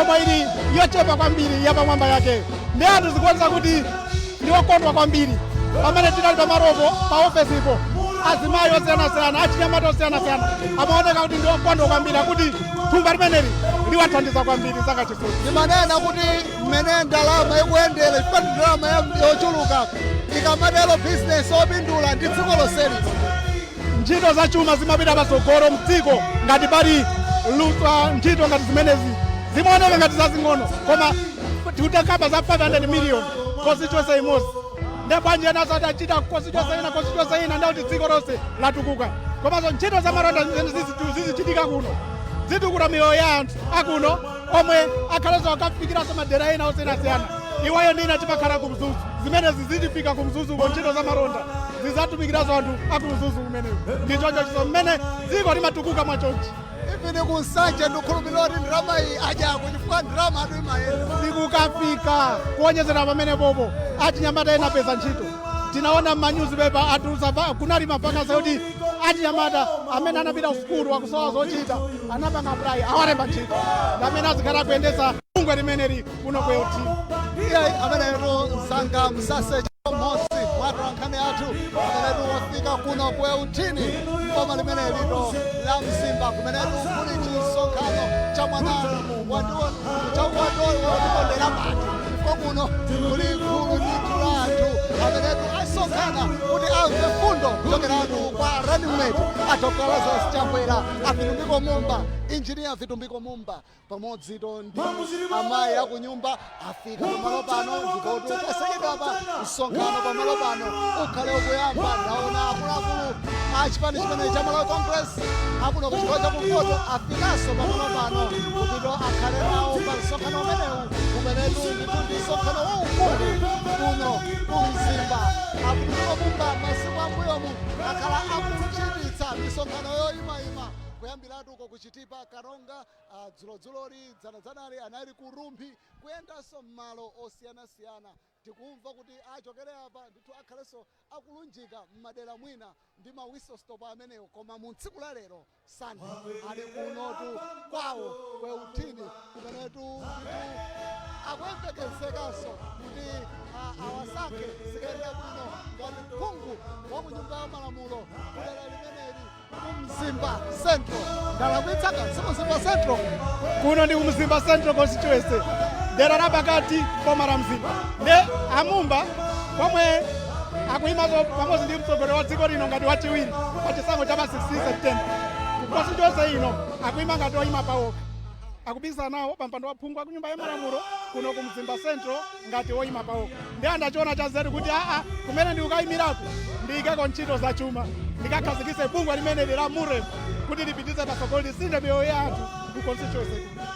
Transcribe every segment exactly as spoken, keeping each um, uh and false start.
Pomwe ili yochepa kwambiri ya pamwamba yake. Ndi anthu zikuonesa kuti ndi okondwa kwambiri. Pamene tinali pamaropo pa ofesipo, azimayi osiyanasiyana, achinyamata osiyanasiyana, amaoneka kuti ndi okondwa kwambiri, akuti thumba limeneli liwathandiza kwambiri zaka chisusa. Ndimanena kuti mmene ndalama ikuyendera, chifukwa ndi ndalama ya- yochuluka, ikamatero bizinesi opindula ndi dziko lonseli. Ntchito za chuma zimapita patsogolo mdziko ngati pali luso, ntchito ngati zimenezi zimaoneka ngati zazing'ono, koma tikutakamba za five hundred million kosi chose imozi. Nde bwanji ena asati achita kosi chose ina, kosi chose ina, nde kuti dziko lonse latukuka. Komanso ntchito za malonda zimene zizitu- zizichitika kuno, zitukula miyoyo ya anthu akuno, omwe akhalenso akafikiranso madera ena osiyanasiyana. Iwayo ndi ine timakhala ku Mzuzu. Zimenezi zitifika ku Mzuzuko, ntchito za malonda zizatumikiranso anthu aku Mzuzu kumeneko. Ndi choncho chiso mmene dziko limatukuka mwachonchi. Even ku Nsanje ndikukhulupirira kuti ndalama iyi adyako chifukwa ndalama atu imayenda. Zikukafika kuwonjezera pamene popo, achinyamata ena apeza ntchito. Tinaona m'manyuzipepa atulusa pa- kunali mapakasa kuti achinyamata amene anapita ku sukulu akusowa zochita, anapanga apply, awalemba ntchito. Ndi amene azikhala akuyendesa bungwe limeneli kuno ku L T. Iyayi, ameneyotu msanga Msase Charles Mosi, mwatolankhani athu, amenetu wafika kuno ku L T, boma limenelito la Mzimba, kumenetu kuli chisonkhano cha mwana wandiwo cha wandiwo wakutondera pati. Ndipo kuno kuli gulu ndithu la anthu amenetu asonkhana kuti amve fundo kuchokeratu kwa running mate a Doctor Lazarus Chakwera, a Vitumbiko Mumba, Engineer Vitumbiko Mumba, pamodzito ndi amayi akunyumba afika pamalo pano, ndipo tikasachedwapa msonkhano pamalo pano ukhale ukuyamba. Ndaona akuluakulu a chipani chimene cha Malawi Congress akuno ku chigawo cha kumpoto afikanso pamalo pano, kupito akhale nawo pa msonkhano umenewu, umenetu ndithu ndi msonkhano waukulu kuno ku Mzimba. Akuluakulu Mumba masiku ambuyomu akhala akuchititsa misonkhano yoyimayima kuyambiratu uko ku Chitipa, Karonga, ah, dzulodzulo li dzanadzanali anali ku Rumphi, kuyendanso m'malo osiyanasiyana. Tikumva kuti achokere apa ndithu akhalenso akulunjika m'madera mwina ndi ma whistle stop amenewo, koma mu tsiku la lero Sunday ali kunotu kwawo ku L T, kumenetu ndithu akuyembekezekanso kuti, ah, awasankhe zikayenda bwino ngati phungu wa ku nyumba ya malamulo ku dera limeneli. Ku Mzimba Central. Ndalakwitsa ka? Si ku Mzimba Central? Kuno ndi ku Mzimba Central Constituency, dera la pakati boma la Mzimba. Nde a Mumba pomwe akuyimaso pamodzi ndi mtsogoleri wa dziko lino ngati wachiwiri pa chisankho cha pa sixteen September. Ku constituency ino akuyima ngati oyima pawokha. Akupikisana nawo pa mpando wa phungu wa ku nyumba ya malamulo kuno ku Mzimba Central ngati woyima pawokha. Ndi andachiona cha nzeru kuti aa, kumene ndikukayimiraku ndiyikeko ntchito za chuma, ndikakhazikitse bungwe limeneli la MUREF kuti lipititse patsogolo, lisinthe miyoyo ya anthu ku constituency kuno.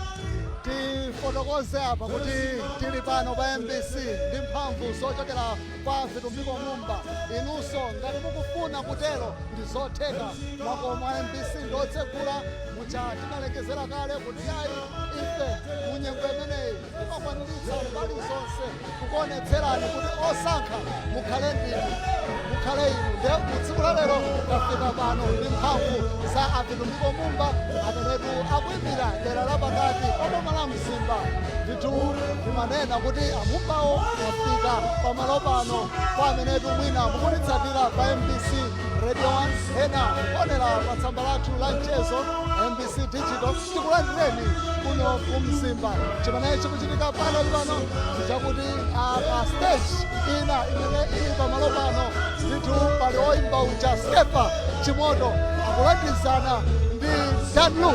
Tifotokoze apa kuti tili pano pa M B C ndi mphamvu zochokera kwa Vitumbiko Mumba. Inunso ngati mukufuna kutero, ndi zotheka. Makomo a M B C ndi otsegula, mucha tinalekezera kale kuti yayi, ife mu nyengo imeneyi timakwaniritsa mbali zonse kukuonetserani kuti osankha mukhale ndinu, mukhale inu. Nde mu tsiku la lero tafika pano ndi mphamvu za a Vitumbiko Mumba amenetu akuyimira dera la pakati pa boma la Mzimba. Ndithu ndimanena kuti a Mumbawo afika pamalo pano. Kwa amenetu mwina mukunitsatira pa M B C Radio one, ena mukuonera pa tsamba lathu la mchezo, M B C Digital, tikulandireni kuno ku Mzimba. Chimene chikuchitika pano pano ndi chakuti, ah, pa stage ina imene ili pamalo pano, ndithu pali woyimba uja Skeffa Chimoto akulandizana ndi Dan Lu,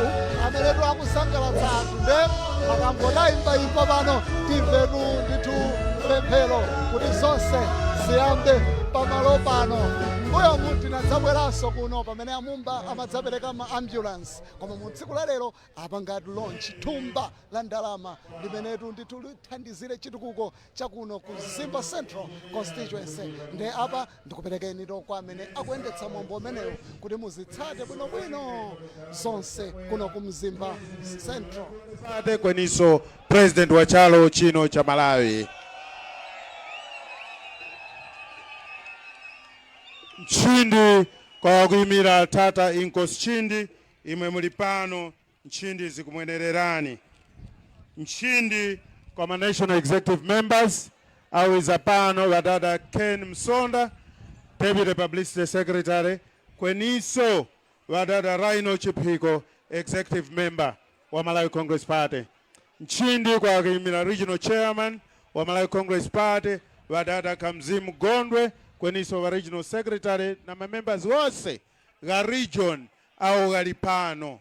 amenetu akusangalatsa anthu. Nde akangotayimbayimba pano, timvetu ndithu pemphero kuti zonse ziyambe pamalo pano. Mbuyomu tinadzabweranso kuno pamene a Mumba amadzapereka ma ambulance, koma mu tsiku la lero apangatu launch thumba la ndalama limenetu ndithu lithandizire chitukuko chakuno ku Mzimba Central Constituency. Nde apa ndikuperekeni to kwa amene akuyendetsa mwambo umenewu kuti muzitsate bwinobwino zonse kuno ku Mzimba Central. Tsate kweniso President wa chalo chino cha Malawi. Nchindi kwa wakuyimira Tata Inkosi Chindi, imwe muli pano, nchindi zikumwenererani. Nchindi kwa ma national executive members, awiza pano ŵadada Ken Msonda, deputy publicity secretary, kweniso ŵadada Rhino Chiphiko, executive member wa Malawi Congress Party. Nchindi kwa wakuyimira regional chairman wa Malawi Congress Party, ŵadada Kamzimu Gondwe, kweniso ŵa regional secretary na ma members wose gha region awo ghali pano.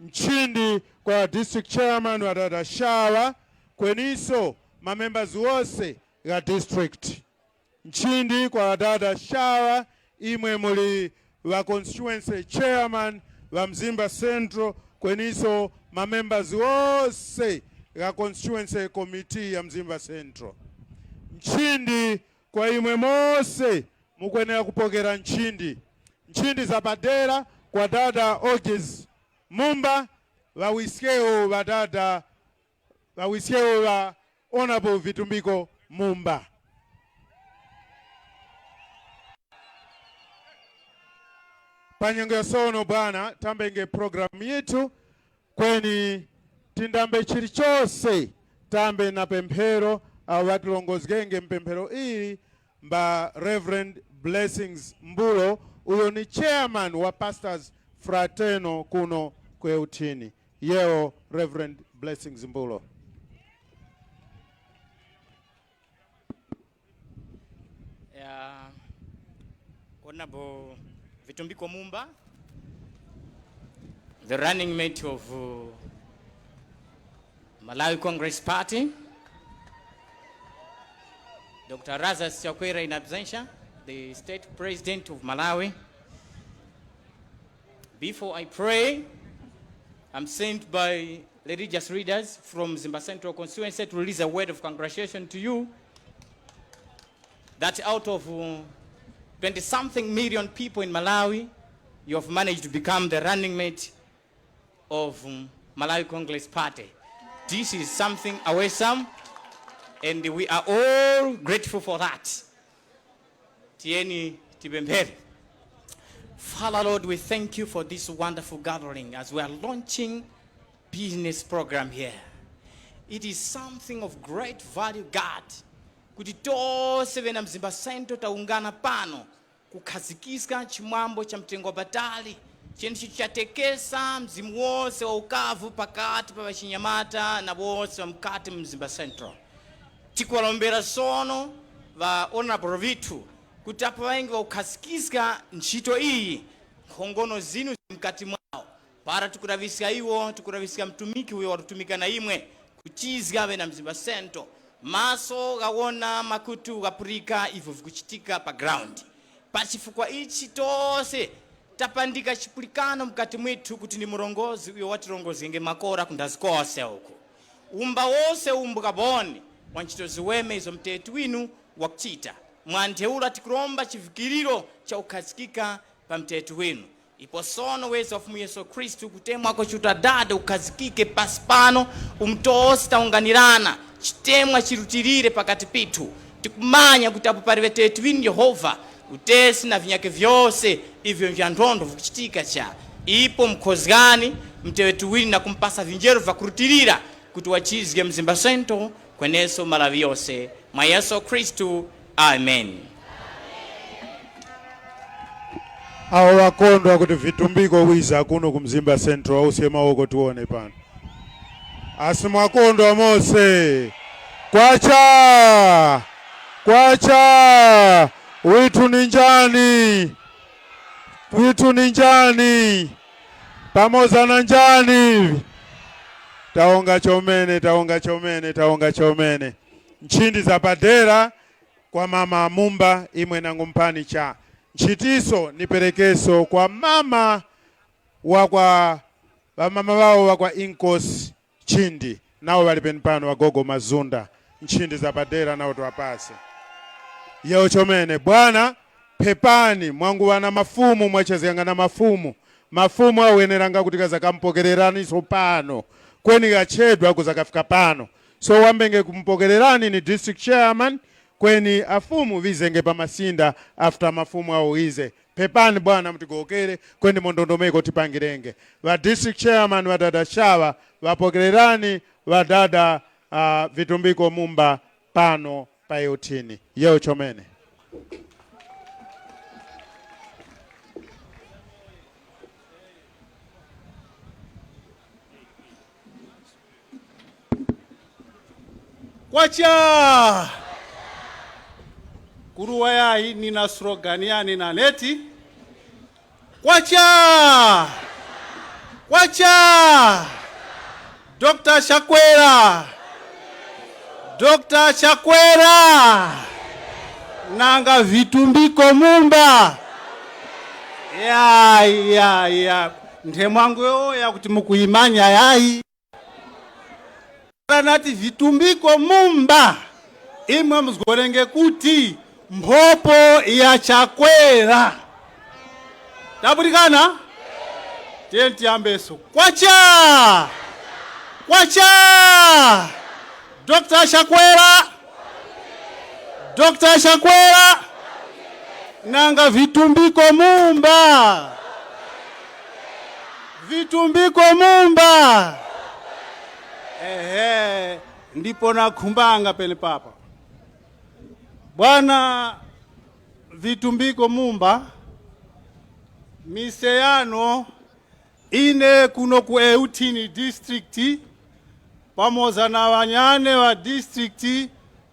Nchindi kwa district chairman ŵadada Shawa, kweniso ma members wose gha district. Nchindi kwa ŵadada Shawa, imwe muli ŵa constituency chairman ŵa Mzimba Central, kweniso ma members wose gha constituency committee ya Mzimba Central. Nchindi kwa imwe mose mukwenera kupokera nchindi. Nchindi zapadera kwa dada Ogis Mumba, ŵawiskewo ŵa dada, ŵawiskewo ŵa Honorable Vitumbiko Mumba. Pa nyengo ya sono bwana, tambenge programu yithu, kweni tindambe chilichose, tambe na pemphero, awo ŵatilongozgenge mpemphero iyi mba Reverend Blessings Mbulo, uyo ni chairman wa Pastors Fraternal kuno ku Euthini. Yewo Reverend Blessings Mbulo. Ya, Honorable Vitumbiko Mumba, the running mate of uh, Malawi Congress Party, Doctor Lazarus Chakwera in absentia, the state president of Malawi. Before I pray, I'm sent by religious leaders from Zimba Central constituency to release a word of congratulation to you that out of uh, twenty something million people in Malawi, you have managed to become the running mate of um, Malawi Congress Party. This is something awesome, and we are all grateful for that. Tiyeni tipemphere. Father Lord, we thank you for this wonderful gathering as we are launching business program here. It is something of great value, God, kuti tose vena Mzimba Central taungana pano kukhazikiska chimwambo cha mtengo wapatali, cheneicho chatekesa mzimu wose wa ukavu pakati pa ŵachinyamata na wose ŵa mukati mu Mzimba Central. Tikuŵalombera sono ŵa honorable vithu kuti apo ŵange ŵakukhazikika ntchito iyi, nkhongono zinu zili mkati mwawo. Para tikulaŵiska iwo, tikulaŵiska mtumiki uyo watutumika na imwe, kuchizga ŵena Mzimba Central. Maso ghawona, makutu ghapulika ivyo vikuchitika pa ground. Pa chifukwa ichi tose tapandika chipulikano mukati mwithu kuti ndi murongozgi uyo watirongozgenge makora ku ndazi kose uku. Umba wose umbwa boni wa ntchito ziweme izo muteŵeti winu wakuchita. Mwa ntheura tikuromba chivikiriro cha kukhazikika pa muteŵeti winu. Ipo sono wezi wa Fumu Yesu Khristu kutemwako Chiuta Dada ukhazikike pasi pano, umu tose tawunganirana, chitemwa chirutilire pakati pithu. Tikumanya kuti apo pali ŵeteŵeti ŵinu Yehova, utesi na vinyakhe vyose ivyo nvyanthondho vikuchitika cha. Ipo mukhozgani muteŵeti winu na kumupasa vinjeru vyakurutilira kuti wachizge Mzimba Central kweneso Malawi yose. Mwa Yesu Khristu, amen. Awo ŵakondwa kuti Vitumbiko wiza kuno ku Mzimba Central, wawuske mawoko tiwone pano. Asi mwakondwa mose? Kwacha! Kwacha! Withu ni njani? Withu ni njani? Pamoza na njani? Tawonga chomene, tawonga chomene, tawonga chomene. Nchindi zapadera kwa mama Mumba, imwe nangu mpani cha nchitiso niperekeso kwa mama wa kwa ŵamama ŵawo ŵa kwa Inkosi Chindi, nawo ŵali penepano ŵagogo Mazunda, nchindi zapadera nawo tiŵapase. Yewo chomene, bwana, phepani, mwanguŵa na mafumu, mwachezganga na mafumu. Mafumu awo gheneranga kuti ghazakamupokereraniso pano, kweni ghachedwa kuzakafika pano. So wambenge kumupokererani ni district chairman, kweni afumu ŵizenge pa masinda after mafumu awo wize. Pepani bwana, mutigowokere, kweni mu ndondomeko tipangirenge. Ŵa district chairman ŵadada Shawa, ŵapokererani ŵadada, ah, Vitumbiko Mumba pano pa Eutini. Yewo chomene. Kwacha! Kuruwa yayi nina slogan yane naneti. Kwacha! Kwacha! Doctor Chakwera! Doctor Chakwera! Nanga Vitumbiko Mumba! Ya, ya, ya. Nthemwangu yowoya kuti mukuyimanya yayi. Nati Vitumbiko Mumba, imwe muzgorenge kuti mphopo ya Chakwera. Tapulikana? Tiyeni tiyambeso. Kwacha! Kwacha! Doctor Chakwera! Doctor Chakwera! Nanga Vitumbiko Mumba! Vitumbiko Mumba! Ehe, ndipo nakhumbanga penepapa. Bwana Vitumbiko Mumba, mise yano ine kuno ku Eutini District, pamoza na ŵanyane ŵa district,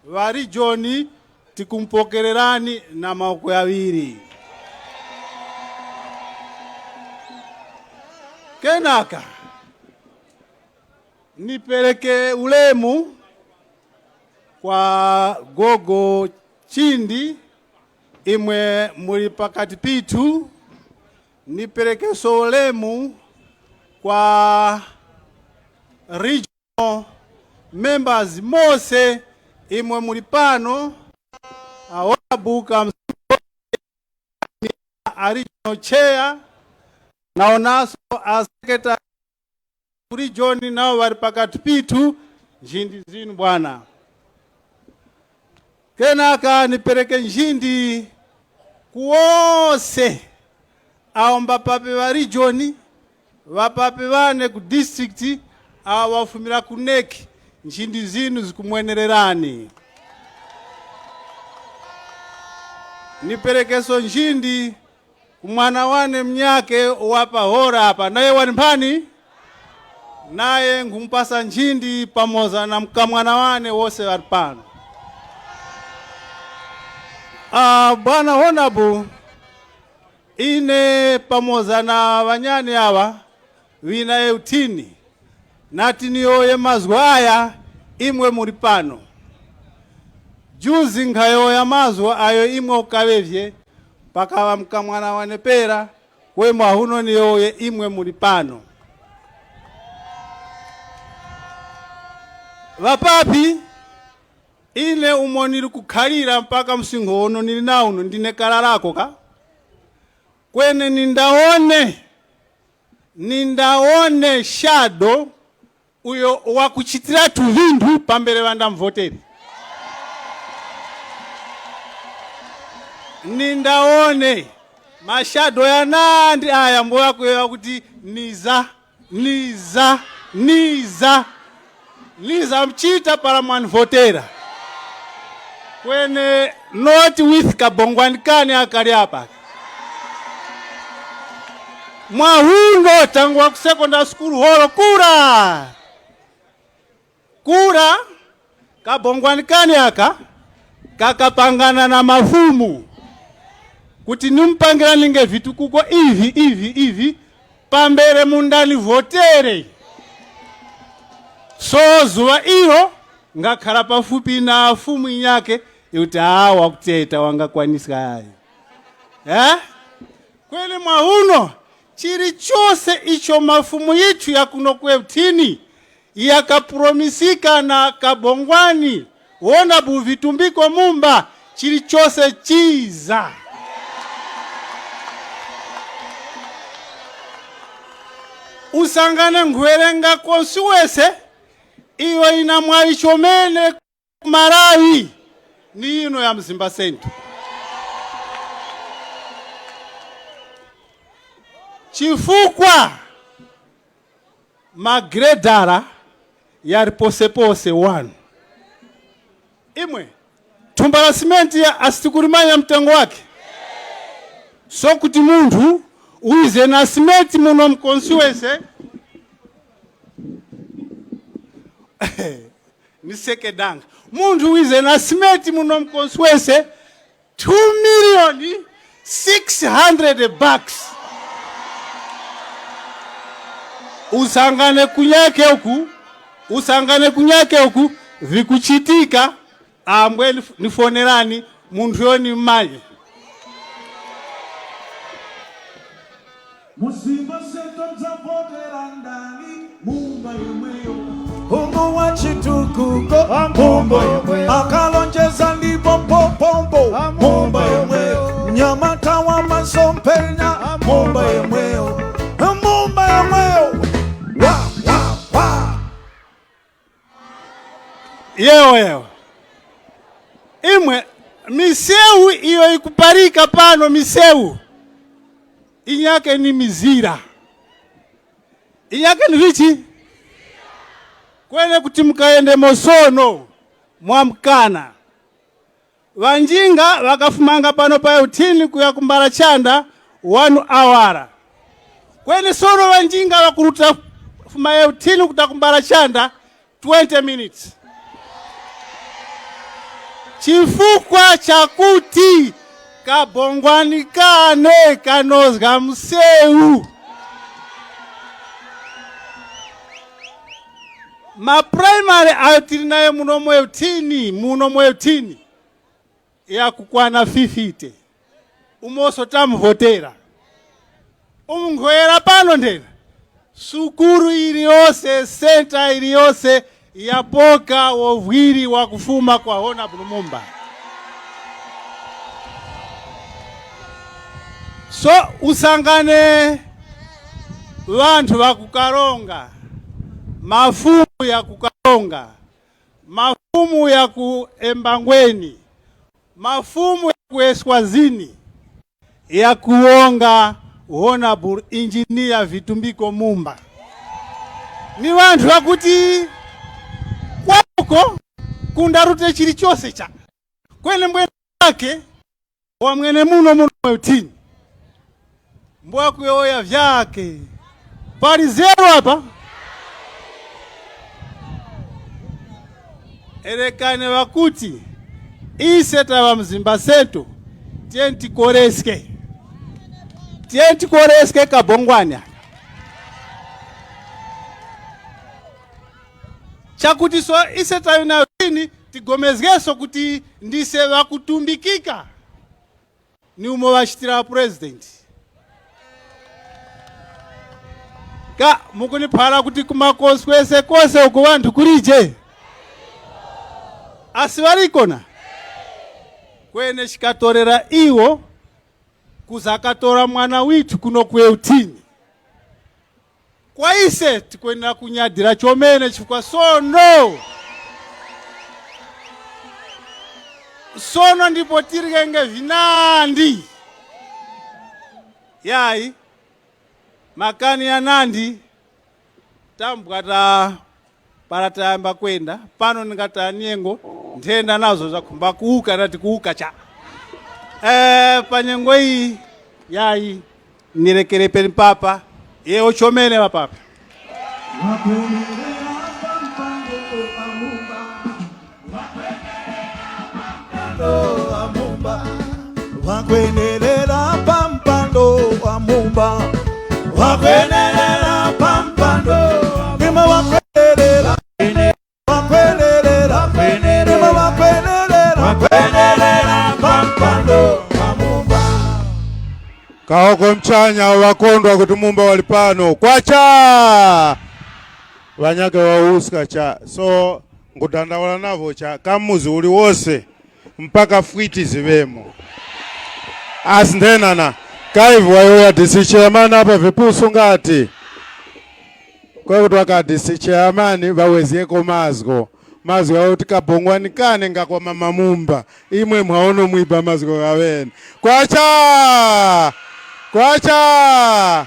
ŵa region, tikumupokererani na mawoko ghaŵiri. Kenaka, nipereke ulemu kwa gogo Chindi, imwe muli pakati pithu, niperekeso ulemu kwa regional members mose imwe muli pano, a honorable Kamsongo, a regional chair, naonaso a secretary ku region nawo ŵali pakati pithu, nchindi zinu bwana. Kenaka nipereke nchindi ku wose awo mbapapi ŵa region, ŵapapi ŵane ku district, awo ŵafumira ku NEC, nchindi zinu zikumwenererani. Niperekeso nchindi ku mwana wane munyakhe wa pa hora apa, naye wali mphani? Naye nkhumupasa nchindi pamoza na mukamwana wane wose ŵali pano. Ah, bwana honorable, ine pamoza na ŵanyane aŵa, ŵina Eutini, nati niyowoye mazgu aya imwe muli pano. Juzi nkhayowoya mazgu ayo imwe ukaŵevye, pakaŵa mukamwana wane pera, kwe mwahuno niyowoye imwe muli pano. Ŵapapi, ine umo ndili kukhalira mpaka msinkhu uno ndili nawo uno, ndine kalalako ka? Kweni nindawone, nindawone shadow uyo wakuchitiratu vinthu pambere ŵandamuvotere. Nindawone mashadow yanandi aya mbo ŵakuyowoya kuti niza, niza, niza. Niza muchita para mwanivotera. Kweni not with Kabongwanikani akali apa. Mwahuno tangwa ku secondary school holo kura. Kura, Kabongwanikani aka kakapangana na mafumu kuti nimupangiraninge vitukuko ivi, ivi, ivi, pambere mundanivotere. So zuŵa ilo ngakhara pafupi na fumu yinyakhe, yikuti, "Ah, wakuteta, wangakwaniska yayi." Eh? Kweni mwahuno, chilichose icho mafumu yithu ya kuno ku Eutini yakapuromisika na Kabongwani, wona bu Vitumbiko Mumba, chilichose chiza. Usangane nkhuwerenga konse wese, iyo yina mwaŵi chomene ku Malawi, ni yino ya Mzimba Central. Chifukwa magredara yali posepose wanu. Imwe, thumba la simenti asitikulimanya mtengo wake. So kuti munthu wize na simenti muno mkonsiwese, ni sekedanga. Munthu wize na simenti muno mkonsiwese, two million six hundred bucks. Usangane kunyake uku, usangane kunyake uku, vikuchitika. Ambwe nif-, nifonerani, munthu yo ni manye. Musimba seto mzavotera ndani? Mumba yomweyo. Umu wa chitukuko. Mumba yomweyo. Akalonjeza ndipo popompo. Mumba yomweyo. Nyamata wa masomphenya. Mumba yomweyo. Mumba yomweyo. Wa, wa, wa. Yewo, yewo. Imwe, misewu iyo ikuparika pano, misewu inyake ni mizira. Inyake ni vichi? Kwene kuti mukayendemo sono, mwamkana. Ŵanjinga ŵakafumanga pano pa eighteen kuya ku Mbarachanda one hour. Kweni sono ŵanjinga ŵakuruta kufuma eighteen kuta ku Mbarachanda twenty minutes. Chifukwa chakuti kabongwani kane kanozga msewu. Ma primary ayo tili nayo muno mu eighteen, muno mu eighteen, yakukwana fifty. Umoso tamuvotera. Umu nkhoyera pano nthena, sukuru iliyose, senta iliyose yapoka wovwiri wakufuma kwa Honorable Mumba. So, usangane ŵanthu ŵakukaronga, mafumu yakukaronga, mafumu ya ku Embangweni, mafumu ya ku Eswatini, yakuwonga Honorable Engineer Vitumbiko Mumba. Ni ŵanthu ŵakuti kwauko kundarute chilichose cha. Kweni mbwene wake wamwene muno muno mwe utini. Mbwakuyowoya vyake. Pali zero apa? Erekani ŵakuti, ise taŵa mzimba setu, tiyeni tikoreske. Tiyeni tikoreske kabongwani. Chakuti so ise taŵi na utini, tigomezgeso kuti ndise ŵakutumbikika. Ni umo ŵachitira president. Ka mukuniphara kuti ku makonsekwese kose uko ŵanthu kulije? Asi ŵariko na? Kweni chikatorera iwo kuzakatora mwana withu kuno ku Eutini. Kwa ise tikwenera kunyadira chomene chifukwa sono, sono ndipo tirenge vinandi. Yayi, makani ya nandi tambwa ta para tayamba kwenda, pano ningati nyengo, nthenda nazo zakhumba kuwuka, nati kuwuka cha. Eh, pa nyengo iyi, yayi, nirekere penepapa, yewo chomene ŵapapa. Wakwenerera pa mpando wa Mumba. Wakwenerera pa mpando wa Mumba. Wakwenerera pa mpando wa Mumba. Wakwenerera. Wakwenerera. Wakwenerera. Wakwenerera. Wakwenerera pa mpando wa Mumba. Kawoko mchanya ŵakondwa kuti Mumba wali pano. Kwacha! Ŵanyake ŵawuska cha. So, ngudandaula navo cha, kamuzi uliwose, mpaka fwiti ziŵemo. Asi nthenana, kaivi wayowoya D C chairman apa vipusu ngati? Kwekuti waka D C chairman ŵawezyeko mazgo. Mazgo ghakuti kabongwani kane nga kwa mama Mumba. Imwe mwawono mwiba mazgo ghaŵene. Kwacha! Kwacha!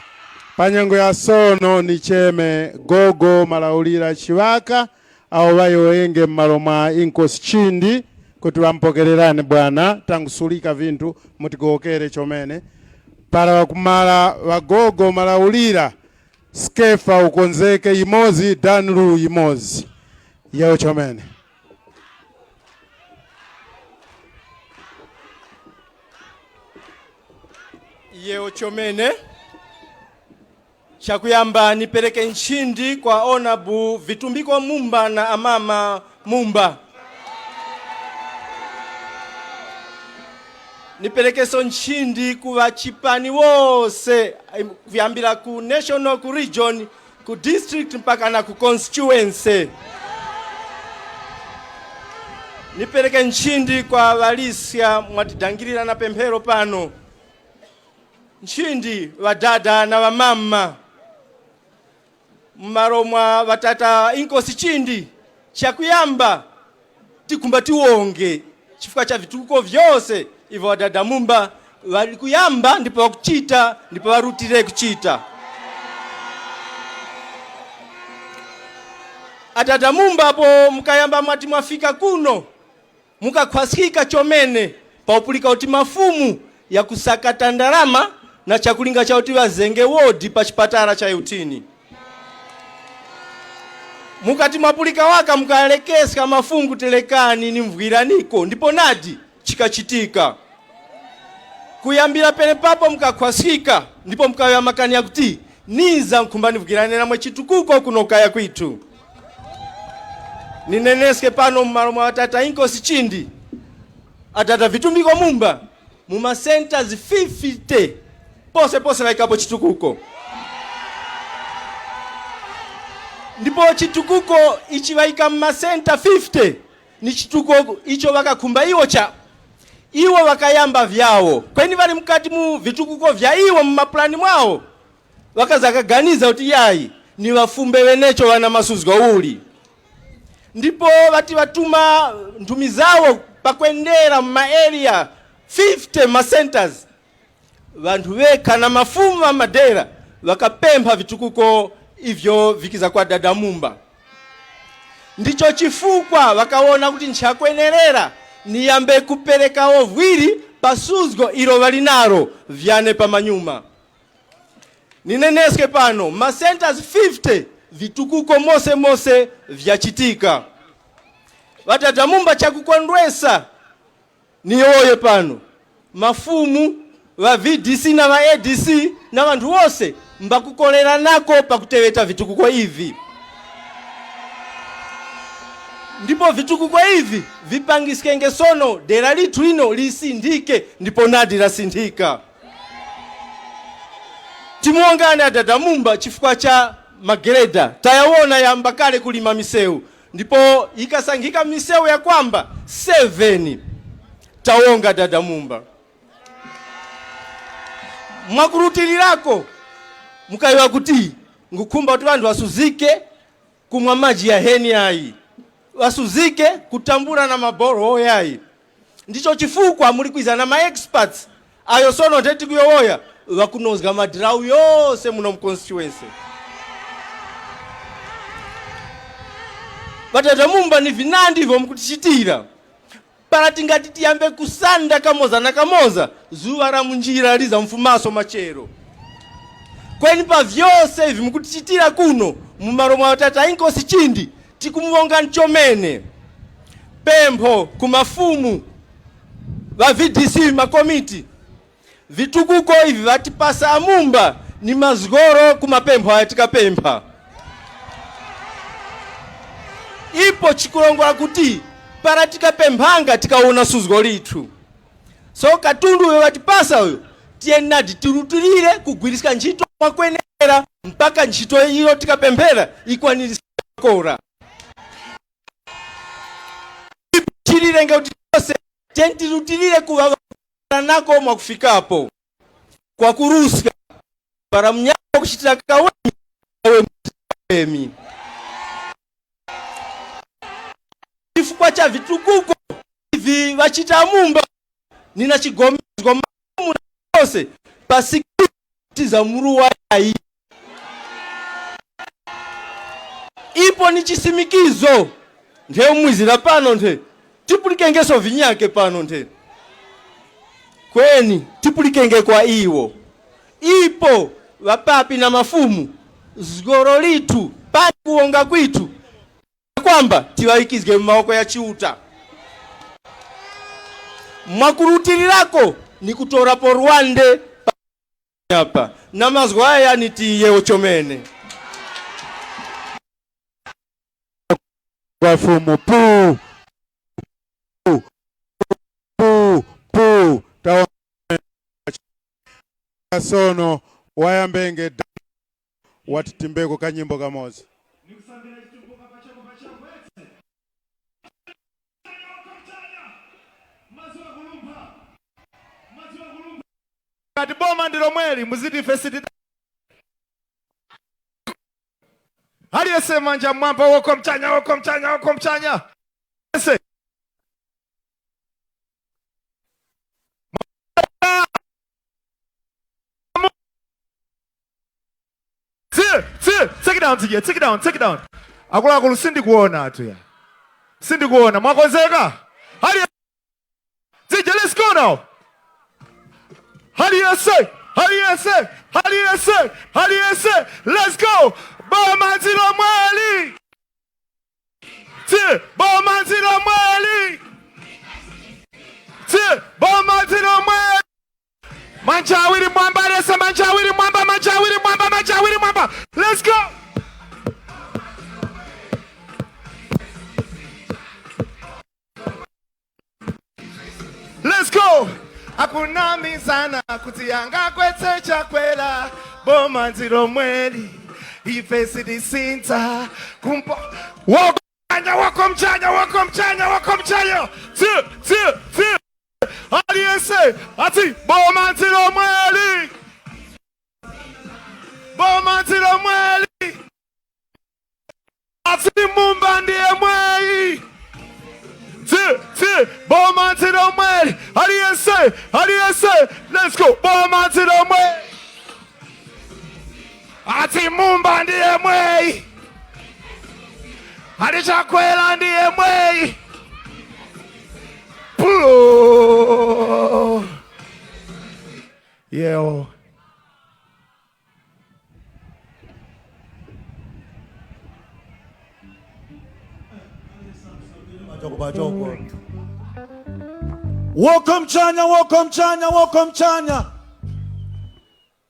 Pa nyengo ya sono nicheme gogo Malaulira Chiŵaka, awo ŵayowoyenge m'malo mwa Inkosi Chindi kuti ŵamupokererani bwana, tangusulika vinthu, mutigowokere chomene. Para ŵakumala ŵagogo Malaulira, Skefa ukonzeke yimozi, Danlu yimozi. Yewo chomene. Yewo chomene. Chakuyamba nipereke nchindi kwa Honorable Vitumbiko Mumba na amama Mumba. Niperekeso nchindi ku ŵachipani wose, kuyambira ku national, ku region, ku district mpaka na ku constituency. Nipereke nchindi kwa ŵaliska mwatidangirira na pemphero pano. Nchindi ŵadada na ŵamama. M'malo mwa ŵatata Inkosi Chindi, chakuyamba tikumba tiwonge chifukwa cha vitukuko vyose ivyo ŵadada Mumba ŵali kuyamba ndipo ŵakuchita ndipo ŵarutire kuchita. Adada Mumba apo mukayamba mwati mwafika kuno, mukakhwaskika chomene pakupulika kuti mafumu yakusakata ndarama na chakulinga chakuti ŵazenge wodi pa chipatala cha Yutini. Mukati mwapulika waka mukalekeska mafumu kuti lekani nimvwiraniko, ndipo nadi chikachitika. Kuyambira penepapo mukakhwaskika ndipo mukayowoya makani yakuti, ninza nkhumba nivwirane namwe chitukuko kuno kaya kwithu. Nineneske pano mu malo mwa ŵatata Inkosi Chindi, adada Vitumbiko Mumba, mu ma centers fifty pose pose ŵayikapo chitukuko. Ndipo chitukuko ichi ŵayika mu ma center fifty ni chitukuko icho ŵakakhumba iwo cha iwo ŵakayamba vyawo. Kweni ŵali mukati mu vitukuko vya iwo mu mapulani mwawo, ŵakaza kaganiza kuti yayi, ni ŵafumbe ŵenecho ŵana masuzgo uli. Ndipo ŵati ŵatuma nthumi zawo pakwendera mu ma area fifty ma centers. Ŵanthu ŵekha na mafumu ŵa madera ŵakapempha vitukuko ivyo vikiza kwa dada Mumba. Ndicho chifukwa ŵakawona kuti nchakwenerera niyambe kuperekawo vwiri pa suzgo ilo ŵali nalo vyane pamanyuma. Nineneske pano, ma centers fifty vitukuko mose-mose vyachitika. Ŵadada Mumba, chakukondwesa, niyowoye pano, mafumu, ŵa V D C na ŵa A D C na ŵanthu wose mbakukoleranako pakuteŵeta vitukuko ivi. Ndipo vitukuko ivi vipangiskenge sono dera lithu lino lisindike, ndipo nadi lasinthika. Timuwongani adada Mumba chifukwa cha magereda. Tayawona yamba kale kulima misewu, ndipo yikasankhika misewu yakwamba seven. Tawonga dada Mumba. Mwakurutirirako, mukayowoya kuti, ngukhumba kuti ŵanthu ŵasuzike kumwa maji yaheni yayi, ŵasuzike kutambula na maboro yayi. Ndicho chifukwa muli kwiza na ma experts ayo sono ntheti kuyowoya ŵakunozga madirawu yose muno mu constituency. Ŵadada Mumba, ni vinandi ivyo mukutichitira. Para tingati tiyambe kusanda kamoza na kamoza, zuŵa la mu njira lizamfumaso machero. Kweni pa vyose ivi mukutichitira kuno mu malo mwa Tata Inkosi Chindi, tikumuwongani chomene. Pempho ku mafumu, ŵa V D C, makomiti, vitukuko ivi ŵatipasa a Mumba ni mazgoro ku mapempho ayo tikapempha. Ipo chikulongola kuti para tikapemphanga tikawona suzgo lithu. So katundu uyo ŵatipasa uyo, tiyeni nadi tirutilire kugwiriska ntchito mwakwenera mpaka ntchito iyo tikapemphera yikwanirizike makora. Chilirenge kuti tose tiyeni tirutilire kuŵa nako mwakufikapo. Kwakuruska, para munyakhe kuchitira kawenyi, kawenyi. Chifukwa cha vitukuko ivi ŵachita Mumba, nina chigomezgo mafumu na yose pa sikiti za muruwa yayi. Ipo ni chisimikizo. Nthe umwizira pano nthe, tipulikengeso vinyake pano nthe. Kweni tipulikenge kwa iwo. Ipo ŵapapi na mafumu, zgoro lithu, pani kuwonga kwithu, kwamba tiŵayikizge mu mawoko ya Chiuta. Mwakurutirirako ni kutorapo rwande pa apa. Na mazgu aya ni tiyewo chomene. Kwa Fumu, pu, pu, pu, pu, tawa sono, wayambenge da-, watitimbeko kanyimbo kamoza. Ngati boma ndi lomweli, muziti ife sitida. Aliyense manja mwamba, woko mchanya, woko mchanya, woko mchanya. Aliyense. Tsi, tsi, take it down, T J, take it down, take it down. Akuluakulu, sindikuona atu ya. Sindikuona. Mwakonzeka? Aliyense. T J, let's go now. Aliyense, aliyense, aliyense, aliyense. Let's go. Boma ndi lomweli. Tsi, boma ndi lomweli. Tsi, boma ndi lomweli. Manja awiri mwamba, aliyense manja awiri mwamba, manja awiri mwamba, manja awiri mwamba. Let's go. Let's go. Akunamizana kuti angagwetse Chakwera, boma ndi lomweli, ife sitisintha. Kumpo-, woko mchanya, woko mchanya, woko mchanya, woko mchanya. Tsi, tsi, tsi. Aliyense ati boma ndi lomweli. Boma ndi lomweli. Ati Mumba ndi yemweyi. Tsi, tsi, boma ndi lomweli. Aliyense, aliyense, let's go. Boma ndi lomweli. Ati Mumba ndi yemweyi. Ati Chakwera ndi yemweyi. Pulo. Yeo. Woko mchanya, woko mchanya, woko mchanya.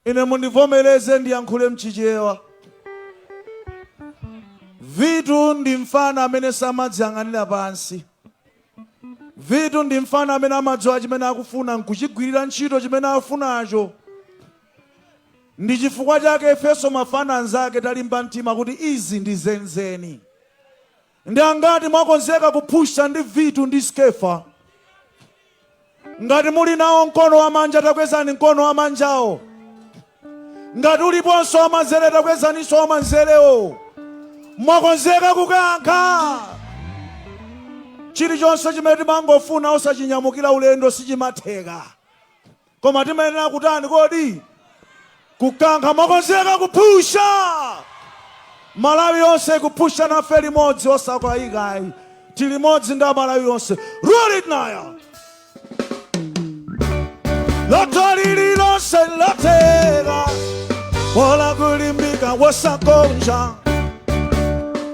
Ine mundivomereze ndiyankhule mchichewa. Vitu ndi mfana amene samadziyang'anira pansi. Vitu ndi mfana amene amadziwa chimene akufuna, nkuchigwirira ntchito chimene afunacho. Ndi chifukwa chake ifeso mafana anzake talimba mtima kuti izi ndi zenizeni. Ndi angati mwakonzeka kuphusha ndi Vitu ndi Skefa? Ngati muli nawo mkono wamanja, takwezani mkono wamanjawo. Ngati uliponso wamanzere, takwezaninso wamanzerewo. Mwakonzeka kukankha? Chilichonse chimene timangofuna osachinyamukira ulendo sichimatheka. Koma timayenera kutani kodi? Kukankha. Mwakonzeka kuphusha? Malawi yonse kuphusha nafe limodzi, osakwa ikayi. Tili limodzi ndi Amalawi yonse. Roll it naya. Loto lililonse latheka, bola kulimbika wosakonja.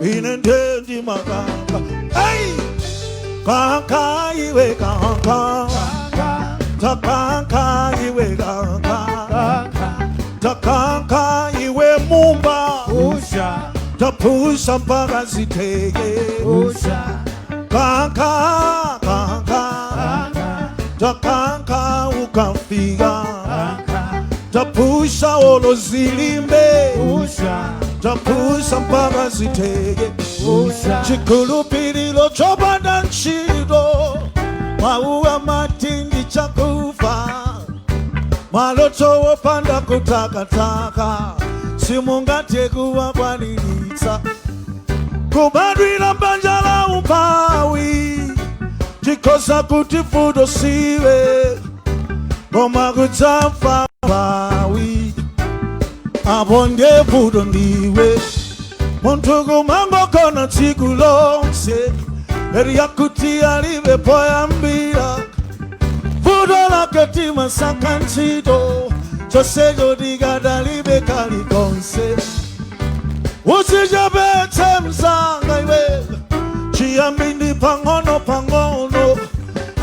Ine nde ndimakamba. Hey! Kaka iwe kaka. Takaka iwe kaka. Takaka iwe Mumba. Tapusa mpaka zitheke. Kaka, kaka. Takaka ukafika. Tapusa olo zilimbe. Tapusa mpaka zitheke. Chikhulupiriro chopanda ntchito, mawu amati ndi chakufa. Maloto opanda kutakataka, simungathe kuwakwaniritsa. Kubadwira m'banja la umphawi, chikhoza kuti vuto siwe, koma kudzafa umphawi, apo nde vuto ndiwe. Munthu kumangokana tsiku lose, eri yakuti alibe poyambira. Vuto lake timasaka ntchito, chosecho tikadalibe kalikonse. Usichepetse msanga iwe, chiyambi ndi pang'ono-pang'ono.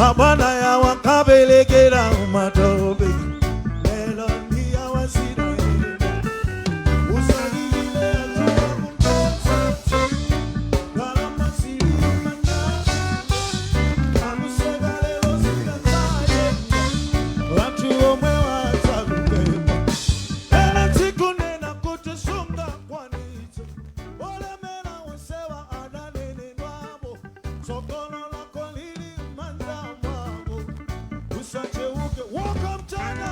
Abana yawa kaberekera matope, lero ndi yawa zira. Usalilire anthu akumvesa. Ndalama zili manyasi, akuseka lero zikazaye. Ŵanthu omwe ŵadzakupepa. Ena tsiku nena kuti sungakwanitse. Olemera onsewa adanenedwapo. Tsogolo lako lili m'manja mwako. Usacheuke. Welcome, China.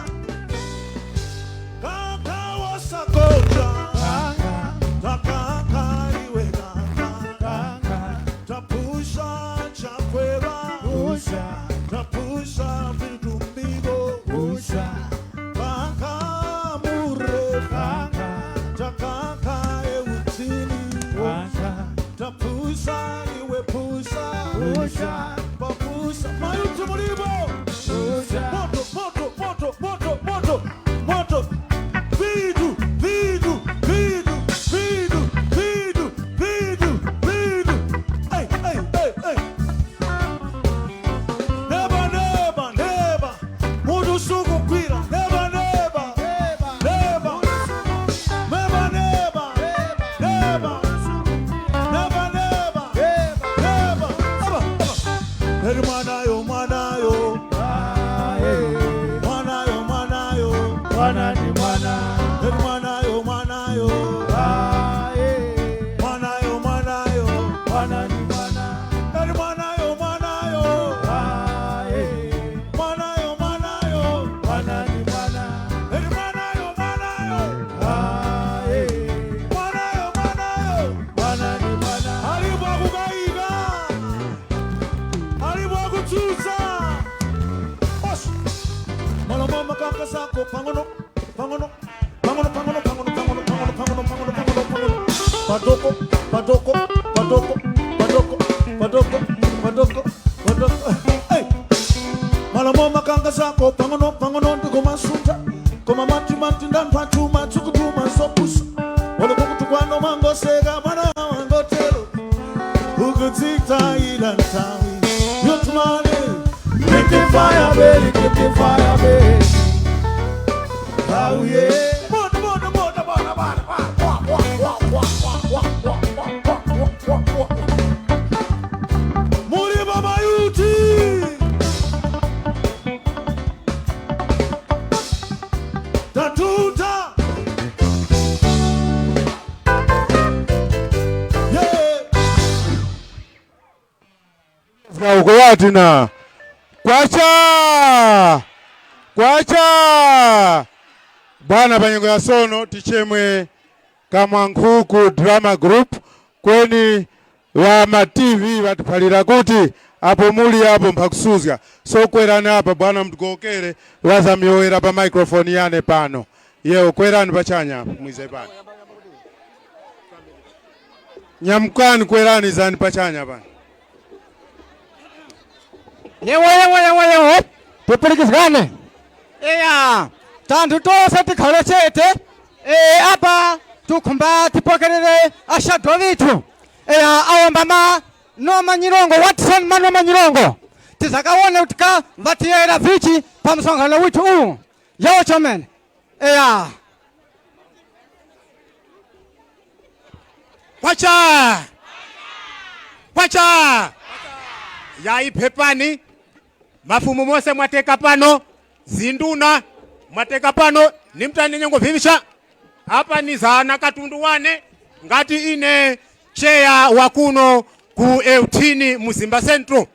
Kaka wasakonja. Takaka iwe kaka. Tapusha chakwera. Tapusha vitumbiko. Kaka mure. Takaka eutini. Tapusa iwe pusa. Papusa. Mayuti mulipo. Moto, moto, moto, moto, moto, moto. Vidu, vidu, vidu, vidu, vidu, vidu, vidu. Hey, hey, hey, hey. Neba, neba, neba. Munthu sukugwira. Neba, neba. Neba. Neba, neba. Neba. Neba, neba. Neba. Aba, aba. Eri mwanayo, mwanayo. Mwanayo, mwanayo. Mwana ndi mwana. Eri mwanayo, mwanayo. Mwanayo, mwanayo. Mwana ndi mwana. Eri mwanayo, mwanayo. Mwanayo, mwanayo. Mwana ndi mwana. Eri mwanayo, mwanayo. Mwanayo, mwanayo. Mwana ndi mwana. Alipo akukayika. Alipo akutsutsa. Osh. Malomo makaka zako pang'ono, pang'ono, pang'ono, pang'ono. Padoko, padoko, padoko, padoko, padoko, padoko, padoko. Hey! Malomo makaka zako pang'ono, pang'ono ndikumasunta. Koma mati, mati ndanthu achuma, tsukutuma sopusa. Wala kukutukwana mangoseka, mwana wangotero. Ukudzitayira nthawi yotumane. Get the fire, baby, get the fire, baby. Oh, yeah. Moto, moto, moto, moto, moto, moto. Muli mama yuti. Tatuta. Yeah. Uko wati na kwacha, kwacha. Bwana, pa nyengo ya sono tichemwe Kamwankhuku Drama Group, kweni ŵa ma T V ŵatiphalira kuti apo muli apo mphakusuzga. So kwerani apa bwana, mutigowokere, ŵazamyowera pa microphone yane pano. Yewo, kwerani pachanya apo, mwize pano. Nyamukani, kwerani, izani pachanya pano. Yewo, yewo, yewo, yewo. Tipulikizgane. Eya, tanthu tose tikhale chete. E, apa tukhumba tipokerere ashado ŵithu. Eya, awo mbama Noma Nyirongo, Watson Manoma Nyirongo. Tizakawone kuti ka ŵatiyera vichi pa msonkhano withu uwu. Yewo chomene. Eya. Kwacha! Kwacha! Yayi, phepani. Mafumu mose mwateka pano, zinduna mwateka pano, ni mutani nyengo vivisha. Apa ni za na katundu wane, ngati ine cheya wa kuno ku Eutini mu Zimba Central.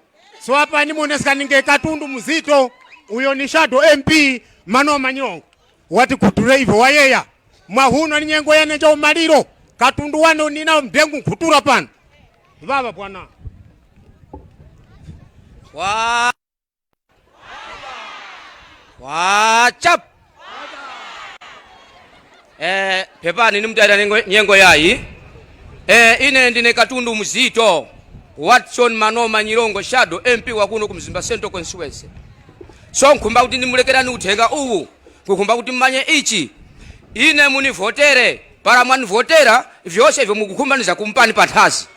So apa nimoneskani nge katundu muzito, uyo ni shadow M P Manoma Nyirongo. Wati khuture ivo wayeya. Mwahuno ni nyengo yane nja umaliro. Katundu wane uninawo mdengu nkhutura pano. Baba bwana. Wa Wa chap. Eh, pepani ni mutayira nyengo, nyengo yayi. Eh, ine ndine katundu mzito, Watson Manoma Nyirongo Shadow, M P wa kuno ku Mzimba Central Constituency. So nkhumba kuti ndimulekerani uthenga uwu, nkhumba kuti mumanye ichi, ine munivotere, para mwanivotera, vyose ivyo mukukhumba ndizakumupani panthazi.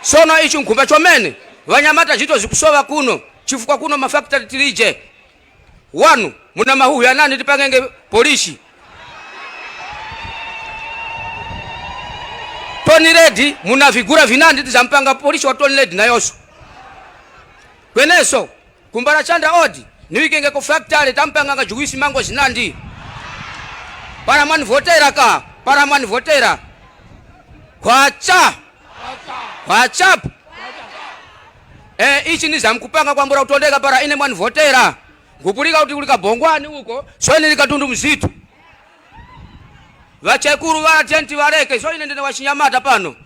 Sono ichi nkhumba chomene, ŵanyamata zito zikusowa kuno, chifukwa kuno mafakitale tilije. Wanu, muna mahuhu ghanandi tipangenge polishi? Tony Red, muna vigura vinandi tizamupanga polishi wa Tony Red nayoso. Kweneso, kumbala chanda odi, niwikengeko factory tampanganga juwisi mango zinandi. Para mwanivotera ka, para mwanivotera. Kwacha. Kwacha. Eh, ichi nizamkupanga kwambula kutondeka para ine mwanivotera. Nkupulika kuti kuli kabongwani uko, so ine ndi katundu mzitu. Ŵachekuru ŵara tenti ŵareke, so ine ndine wachinyamata pano.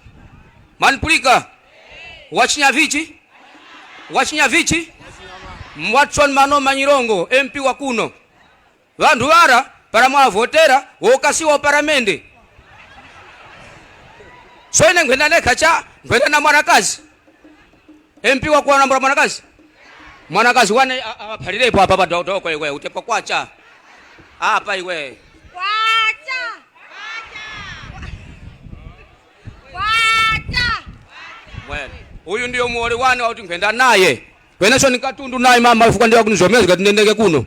Manipulika. Wachinya vichi? Wachinya vichi? Watson Manoma Nyirongo, M P wa kuno. Ŵanthu ŵara para mwavotera, wokasiwa uparamende. So ine nkhwenda nekha cha, nkhwenda na mwanakazi. M P wakuwanambula mwanakazi? Mwanakazi wane a- awaphalirepo apa padokotoko iwe, utepwa kwacha. Apa iwe. Kwacha. Kwacha. Mwene. Uyu ndiyo muwoli wane wakuti nkhwenda naye. Kweneso ni katundu naye mama, chifukwa ndiye wakunizomezga kuti ndendeke kuno.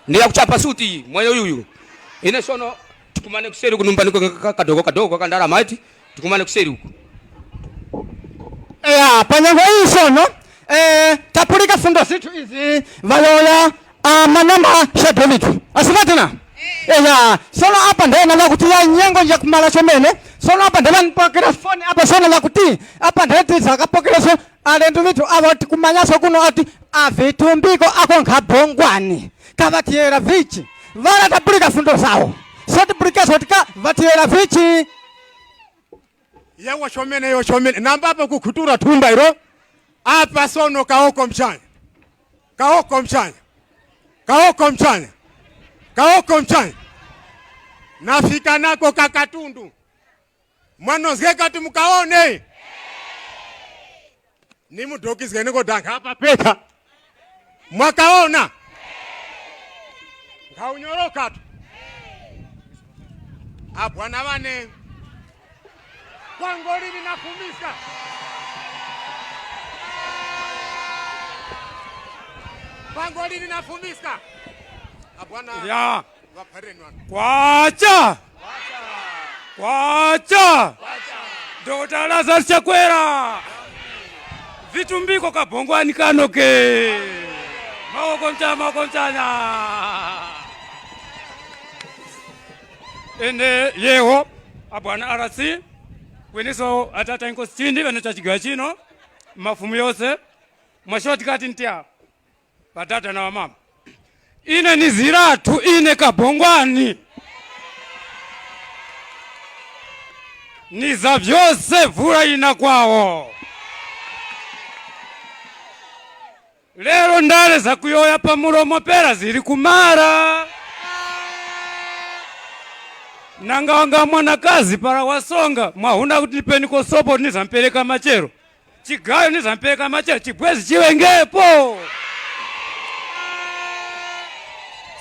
Ndiye akuchapa suti iyi, mwenye uyuyu. Ine sono tikumane kuseri kunumba niko ka- ka- kadoko kadoko ka ndalama eti, tikumane kuseri uko. Eya, pa nyengo iyi sono, eh, tapulika fundo zithu izi, ŵayowoya, ah, Manoma Shadow David. Asipatina? Eya, sono apa ndena kuti ya nyengo yakumala chomene, sono apa ndena nipokera foni apa sono yakuti, apa ndeti zakapokereso, alendo ŵithu awo tikumanyaso kuno ati, a vitumbiko ako nkhabongwani, kaŵatiyera vichi? Ŵara tapulika fundo zawo, so tipulikenso tika ŵatiyera vichi? Yewo chomene, yewo chomene. Namba apo kukhutura thumba ilo, apa sono kawoko mchanya. Kawoko mchanya. Kawoko mchanya. Kawoko mchanya. Nafika nako kakatundu. Mwanozgeka ti mukaone. Ni mudokizge niko danga apa peka. Mwakaona? Nkaunyoroka tu. Abwana wane. Pango lili nafumiska. Pango lili nafumiska. Abwana. Ya. Ŵapharenwana. Kwacha! Kwacha! Dokotala Lazarus Chakwera! Vitumbiko kabongwani kano ke! Mawoko ncha, mawoko nchanya! Ene yewo, abwana R C, kweneso atata inkosi chindi, ŵana cha chigawa chino, mafumu yose, mwashotikati ntya. Ŵadada na ŵamama, ine niziratu ine kabongwani. Niza vyose vura yina kwawo. Lero ndale zakuyowoya pa mulomo pera zili kumara. Nanga wanga mwanakazi para wasonga mwahuna kuti nipeniko sopo nizampereka machero. Chigayo nizampereka machero chibwezi chiŵengepo.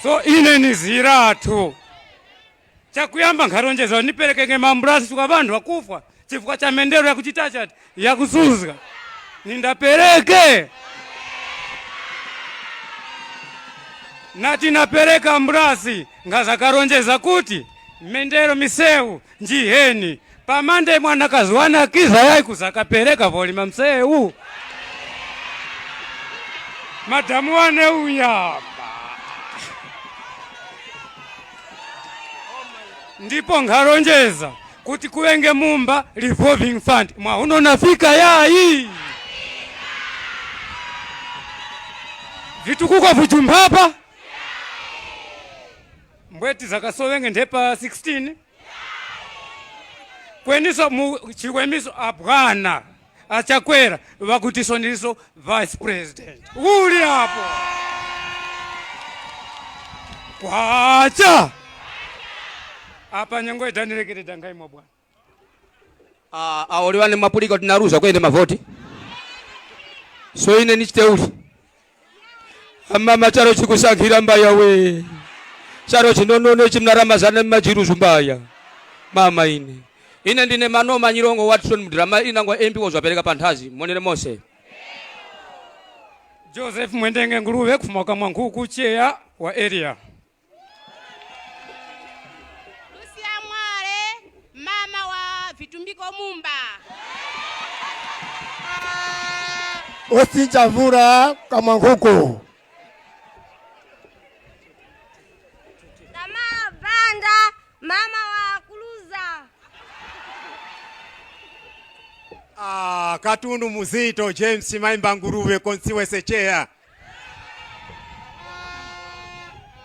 So ine niziratu. Chakuyamba nkharonjeza niperekenge mambulasi kwa ŵanthu ŵakufwa chifukwa cha mendero yakuchita chati yakusuzga. Nindapereke. Nati napereka ambulasi, nkhazakaronjeza kuti mendero misewu njiheni. Pamande mwanakazi wane akiza yayi kuzakapereka volima msewu. Madamu wane uya. Ndipo nkharonjeza kuti kuŵenge mumba revolving fund. Mwauno nafika yayi? Vitukuko vujumphapa. Mbweti zakasoŵenge nthe pa sixteen. Kweniso mu chiwemiso abwana achakwera ŵakutisoniso vice president uli apo. Kwacha. Apa nyengo idanilekere dangaimo bwana. Ah, awo liwani mwapulika kuti naruza kwende mavoti. So ine nichite uli. Amama charo chikusankhira mbaya we. Charo chinonono chimnarama zana majiruzu mbaya. Mama ine. Ine ndine Manoma Nyirongo Watson Mdrama ina ngwa M P wozwapereka panthazi. Monere mose. Joseph Mwendenge Nguruve kufuma kwa Mwankhuku cheya wa area. Lucia Mwale, mama wa Vitumbiko Mumba. Osi Chavura Kamwankhuku. Tama Banda, mama wa Kuluza. Ah, katundu muzito James Maimba Nguruve konsiwe secheya.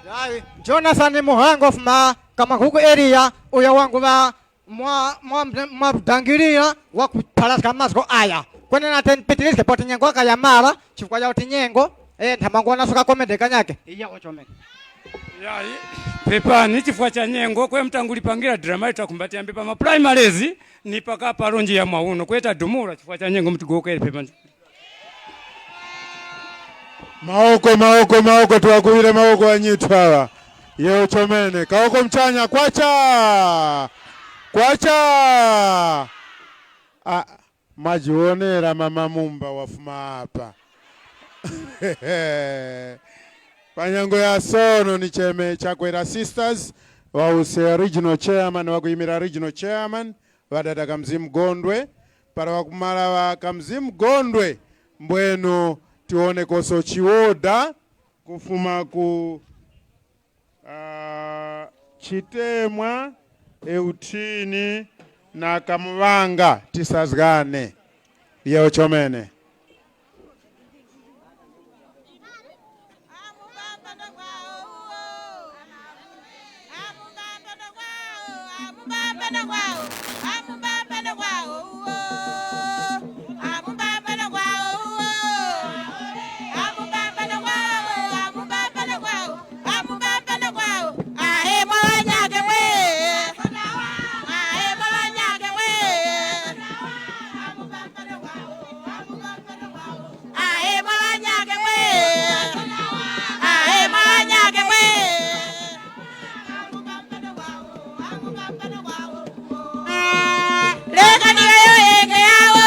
Yayi, Jonathan Muhango fuma Kamwankhuku area, uyo wangu ŵa mwa, mwa, mwa rudangirira wa kupharaska mazgu aya. Kwenena teni pitiriske poti nyengo yaka yamara, chifukwa cha kuti nyengo, eh, nthamangu wanasuka komede kanyake. Iya ochomene. Yayi, pepani chifukwa cha nyengo, kwe mtangulipangira drama itakumbati yambe pa ma primaries, ni pakapa lonje ya mwauno, kweta dumura chifukwa cha nyengo mutigokere pepani. Mawoko, mawoko, mawoko, tiwakuwire mawoko anyithu awa. Yewo chomene. Kawoko mchanya, kwacha! Kwacha! Ah, mwajiwonera mama Mumba wafuma apa. Pa nyengo ya sono nicheme Chakwera Sisters, wawuse regional chairman, wakuyimira regional chairman, ŵadada Kamzimu Gondwe, para ŵakumala ŵa Kamzimu Gondwe, mbwenu tiwonekoso chiwoda kufuma ku, ah, Chitemwa, Euthini na Kamuŵanga, tisazgane. Yewo chomene. Ahe mwa ŵanyakhe mwe! Ahe mwa ŵanyakhe mwe! Lekani ŵayowoyenge yawo!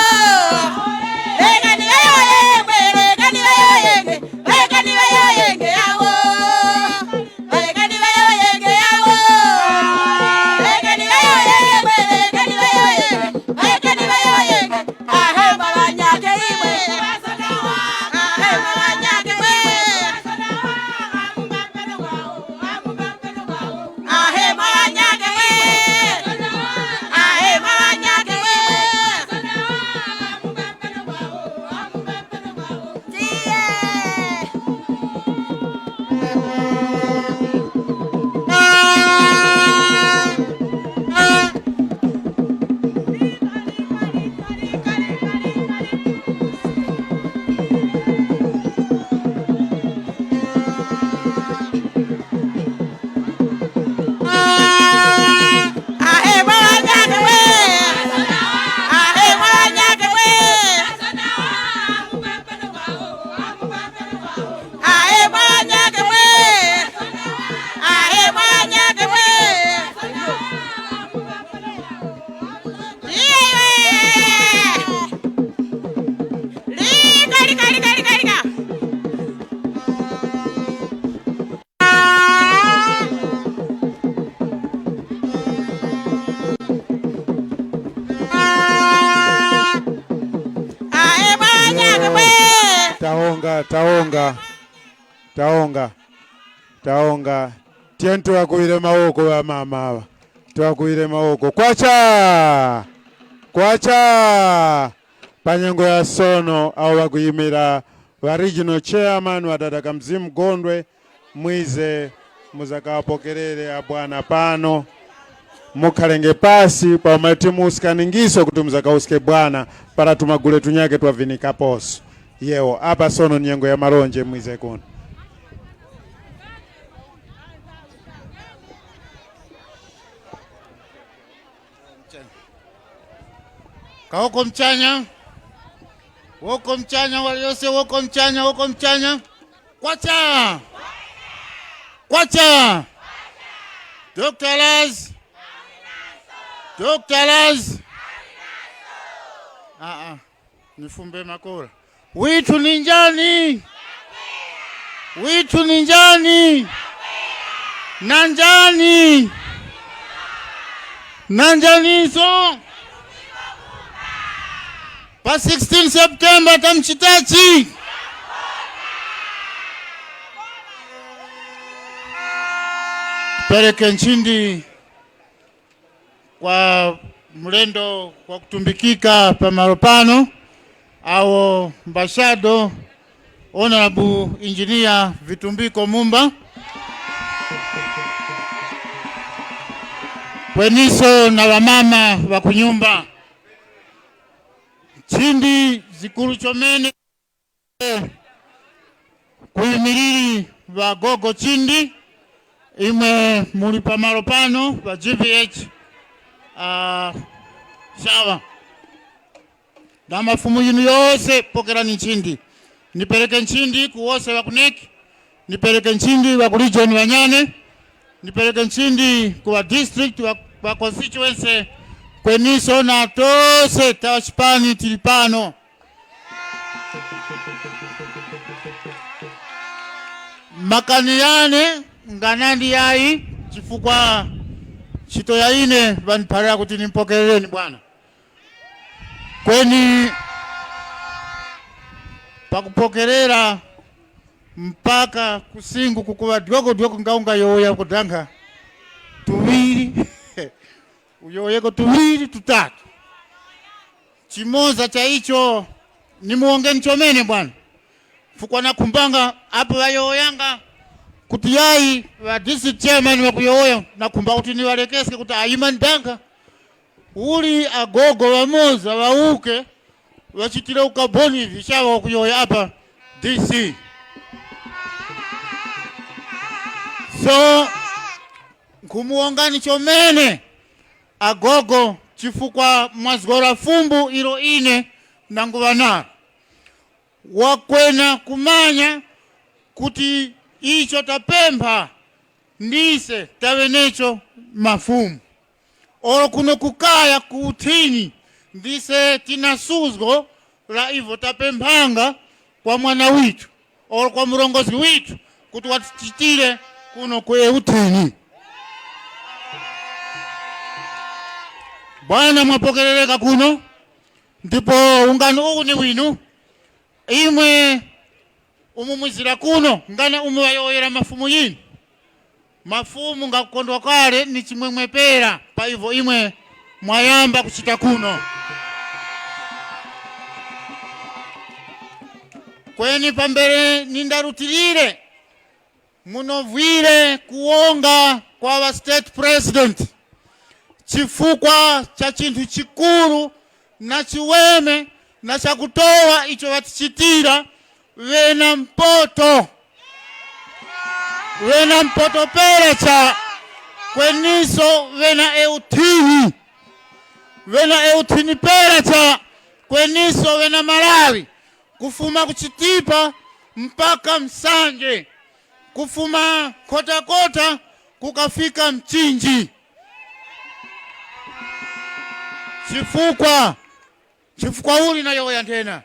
Lekani ŵayowoyenge, lekani ŵayowoyenge, lekani ŵayowoyenge yawo! Rekani ŵayowoyenge yawo. Rekani ŵayowoyenge, rekani ŵayowoyenge, rekani ŵayowoyenge. Ahe mwa ŵanyakhe imwe. Ahe mwa ŵanyakhe mwe. Ahe mwa ŵanyakhe mwe. Ahe mwa ŵanyakhe mwe. Tiye. Ahe mwa ŵanyakhe mwe! Ahe mwa ŵanyakhe mwe! Ahe mwa ŵanyakhe mwe! Ahe mwa ŵanyakhe mwe! Iye iwe! Lika, lika, lika, lika, lika! Ahe mwa ŵanyakhe mwe! Tawonga, tawonga, tawonga, tawonga. Tiyeni tiŵakuŵire mawoko ŵamama aŵa. Tiŵakuŵire mawoko. Kwacha! Kwacha! Pa nyengo ya sono, awo ŵakuyimira ŵa regional chairman ŵa Dada Kamzimu Gondwe, mwize muzakaŵapokerere abwana pano. Mukhalenge pasi, pamati muwuska ningiso kuti muzakawuske bwana, para tumagule tunyakhe twavinikaposo. Yewo, apa sono nyengo ya malonje, mwize kuno. Kawoko mchanya. Woko mchanya, waliyose woko mchanya, woko mchanya. Kwacha! Kwacha! Doctor Laz! Doctor Laz! Ah, ah. Nifumbe makora. Withu ni njani? Withu ni njani? Na njani? Na njaniso? Pa sixteen September tamuchitachi? Pereke nchindi kwa mlendo wakutumbikika pamalo pano, awo mbashado Honorable Engineer Vitumbiko Mumba, kweniso na ŵamama ŵa kunyumba. Nchindi zikuru chomene. Kuyimiliri ŵagogo chindi, imwe muli pamalo pano pa G V H, ah, Shawa. Na mafumu yinu yose pokerani nchindi. Nipereke nchindi ku wose ŵa ku NEC, nipereke nchindi ŵa ku region ŵanyane, nipereke nchindi ku ŵa district, ŵa, ŵa constituency, kweniso na tose taŵa chipani tili pano. Makani yane nganandi yayi, chifukwa ntchito ya ine ŵaniphalira kuti nimpokerereni bwana. Kweni pakupokerera mpaka kusingu kukuŵa dyokodyoka nga ungayowoya kudankha tuŵiri, uyowoyeko tuŵiri tutatu. Chimoza cha icho, nimuwongeni chomene bwana. Fukwa nakhumbanga apo ŵayowoyanga kuti yayi ŵa district chairman ŵakuyowoya, nakhumba kuti niŵalekeske kuti ayima ndankha. Uli agogo ŵamoza ŵawuke, ŵachitire ukaboni vichaŵa wakuyowoya apa D C. So, nkhumuwongani chomene agogo, chifukwa mwazgora fumbu ilo ine nanguŵa nalo. Wakwena kumanya kuti icho tapempha ndise taŵenecho mafumu. Olo kuno kukaya ku uthini ndise tina suzgo la ivo tapemphanga kwa mwana withu, olo kwa murongozgi withu kuti watichitire kuno ku euthini. Bwana mwapokerereka kuno, ndipo ungano uwu ni winu. Imwe umu mwizira kuno ngana umu ŵayowoyera mafumu yinu. Mafumu ngakukondwa kale ni chimwemwe pera pa ivo imwe mwayamba kuchita kuno. Kweni pambere nindarutilire, munovwire kuwonga kwa ŵa state president chifukwa cha chinthu chikuru na chiweme na chakutowa icho ŵatichitira ŵena Mpoto. Ŵena Mpoto pera cha kweniso ŵena euthini. Ŵena euthini pera cha kweniso ŵena Malawi, kufuma ku Chitipa mpaka Msanje, kufuma Nkhotakota kukafika Mchinji. Chifukwa, chifukwa uli nayo yanthena.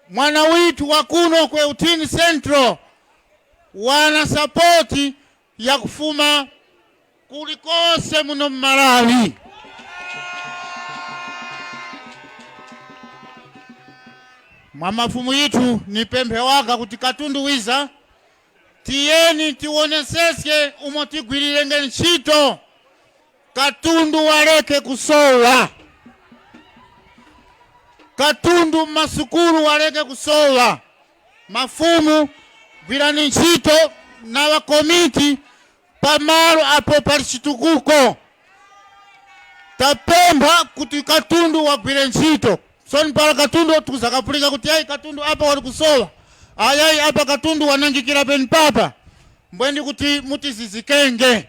Mwana withu wa kuno ku Euthini Central wana sapoti yakufuma kulikose muno mu Malawi. Mwa mafumu yithu, nipemphe waka kuti katundu wiza, tiyeni tiwoneseske umo tigwirirenge ntchito. Katundu wareke kusowa. Katundu m'masukulu wareke kusowa. Mafumu, gwirani ntchito na ŵakomiti pamalo apo pali chitukuko. Tapempha kuti katundu wagwire ntchito. Sono para katundu tikuzakapulika kuti ayi katundu apa wali kusowa. Ayayi apa katundu wanangikira penepapa. Mbwendi kuti mutizizikenge.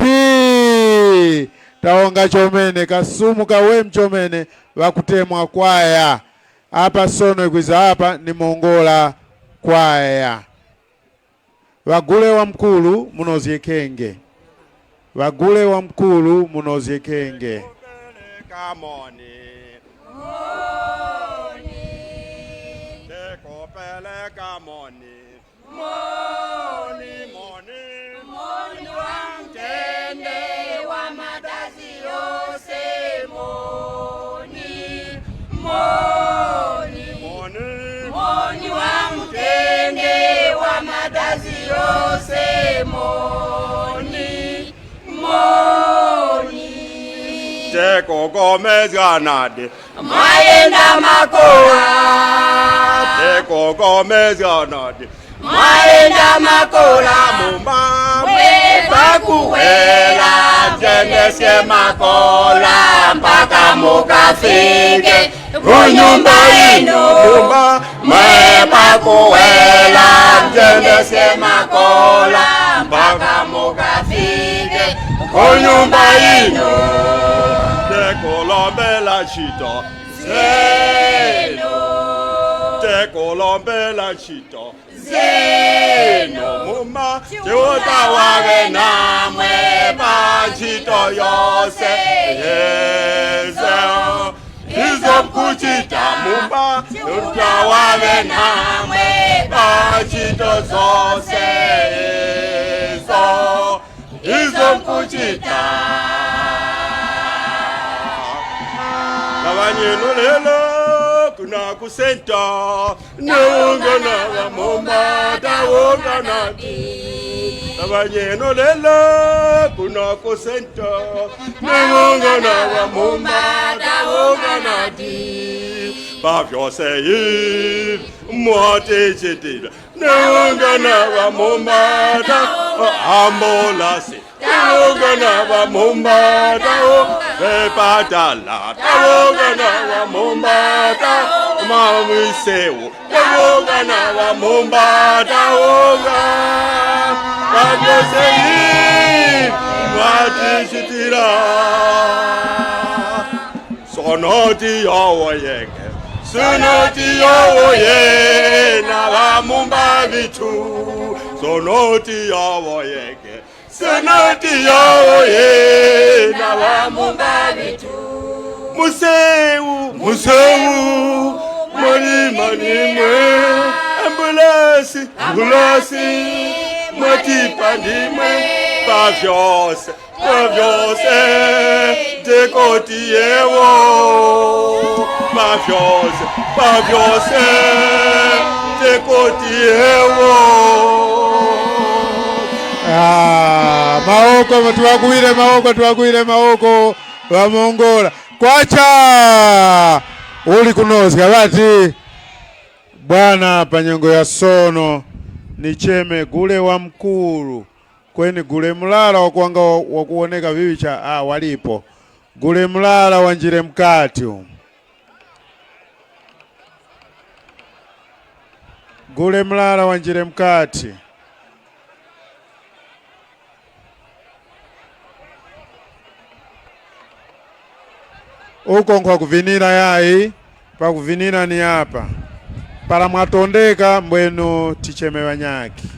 P. Tawonga chomene, kasumu ka weme chomene, ŵakutemwa kwaya. Apa sono ikwiza apa ni Mongola kwaya. Ŵagule wamkulu munozgekenge. Ŵagule wamkulu munozgekenge. Pereka moni. Moni. Teko pereka moni. Moni. Moni. Moni wa mutende wa madazi yose moni. Moni. Moni. Moni wa mutende wa madazi yose moni. Moni. Teko Gomez Granade. Mwayenda makola. Teko Gomez Granade. Mwayenda makola. Mumba. Mwe pakuwela. Mjendeske makola mpaka mukafike ku nyumba yinu. Mumba. Mwe pakuwela. Mjendeske makola mpaka mukafike ku nyumba yinu. Teko lombela nchito. Zeno. Teko lombela nchito. Zeno. Mumba. Chiuta wawe namwe pa nchito yose. Yesu. Izo mkuchita mumba. Chiuta wawe namwe pa nchito zose. Izo. Izo nkuchita. Na ŵanyeno lelo kuna ku senta, nawonga na ŵamomba, tawonga nadi. Na ŵanyeno lelo kuna ku senta, nawonga na ŵamomba, tawonga nadi. Pa vyose ivi mwatichitira. Tawonga na ŵamumbata, ambulance. Tawonga na ŵamumbata, vipatala. Tawonga na ŵamumbata, mamisewu. Tawonga na ŵamumbata, wonga. Pavyose ivi mwatichitira. Sono tiyowoyenge, sono tiyowoye na ŵamumba ŵithu. Sono tiyowoyenge, sono tiyowoye na ŵamumba ŵithu. Musewu, musewu, mwalima ndimwe, ambulasi, ambulasi, mwatipa ndimwe, pa vyose. Pa vyose, tekoti yewo. Pa vyose, pa vyose, tekoti yewo. Ah, mawoko, tiŵakuwire mawoko, tiŵakuwire mawoko, ŵamongola. Kwacha! Uli kunozga, ŵati, bwana, pa nyengo ya sono, nicheme gule wamkuru. Kweni gule murara wakuwanga wa-, wakuwoneka viŵi cha, ah, walipo. Gule murara wanjire mukati umu. Gule murara wanjire mukati. Uko nkwakuvinira yayi, pakuvinira ni apa. Para mwatondeka mbwenu ticheme ŵanyakhe.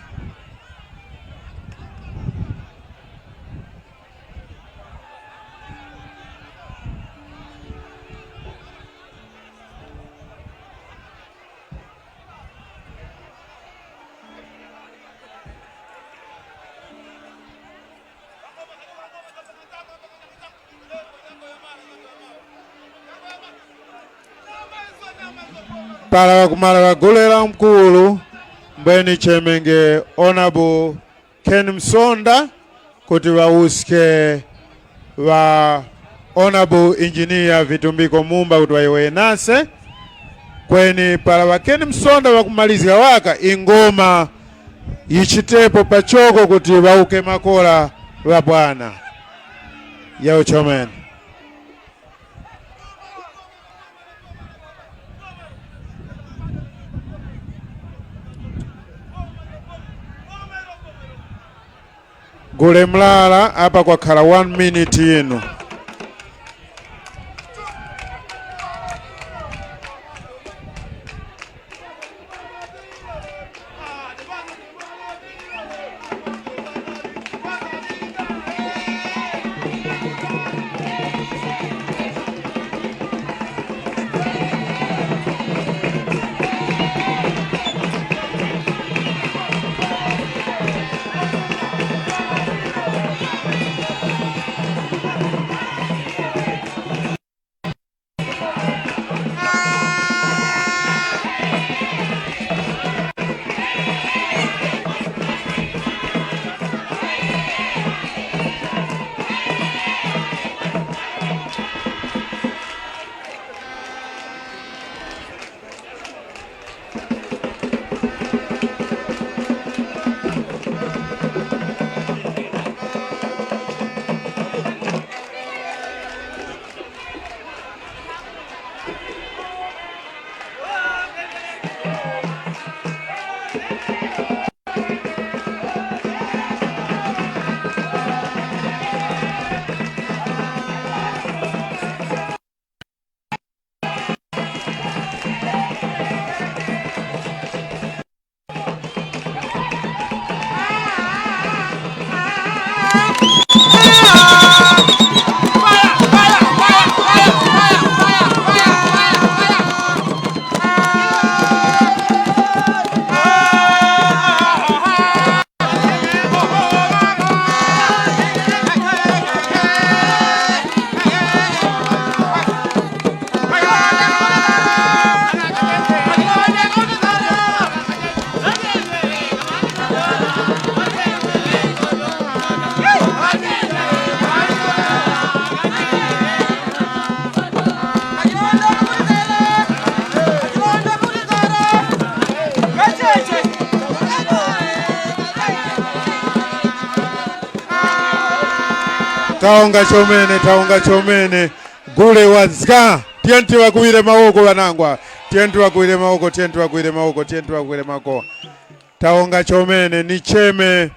Para ŵakumara ŵagule la mkuru, mbweni chemenge Honorable Ken Msonda kuti ŵawuske ŵa Honorable Engineer Vitumbiko Mumba kuti ŵayowoye nase. Kweni para ŵa Ken Msonda ŵakumalizga waka, ingoma yichitepo pachoko kuti ŵawuke makora ŵabwana. Yawo chomene. Gule mlala, apa kwakhala one minute yinu. Tawonga chomene, tawonga chomene. Gule wazga. Tiyeni tiŵakuŵire mawoko ŵanangwa. Tiyeni tiŵakuŵire mawoko, tiyeni tiŵakuŵire mawoko, tiyeni tiŵakuŵire mawoko. Tawonga chomene, nicheme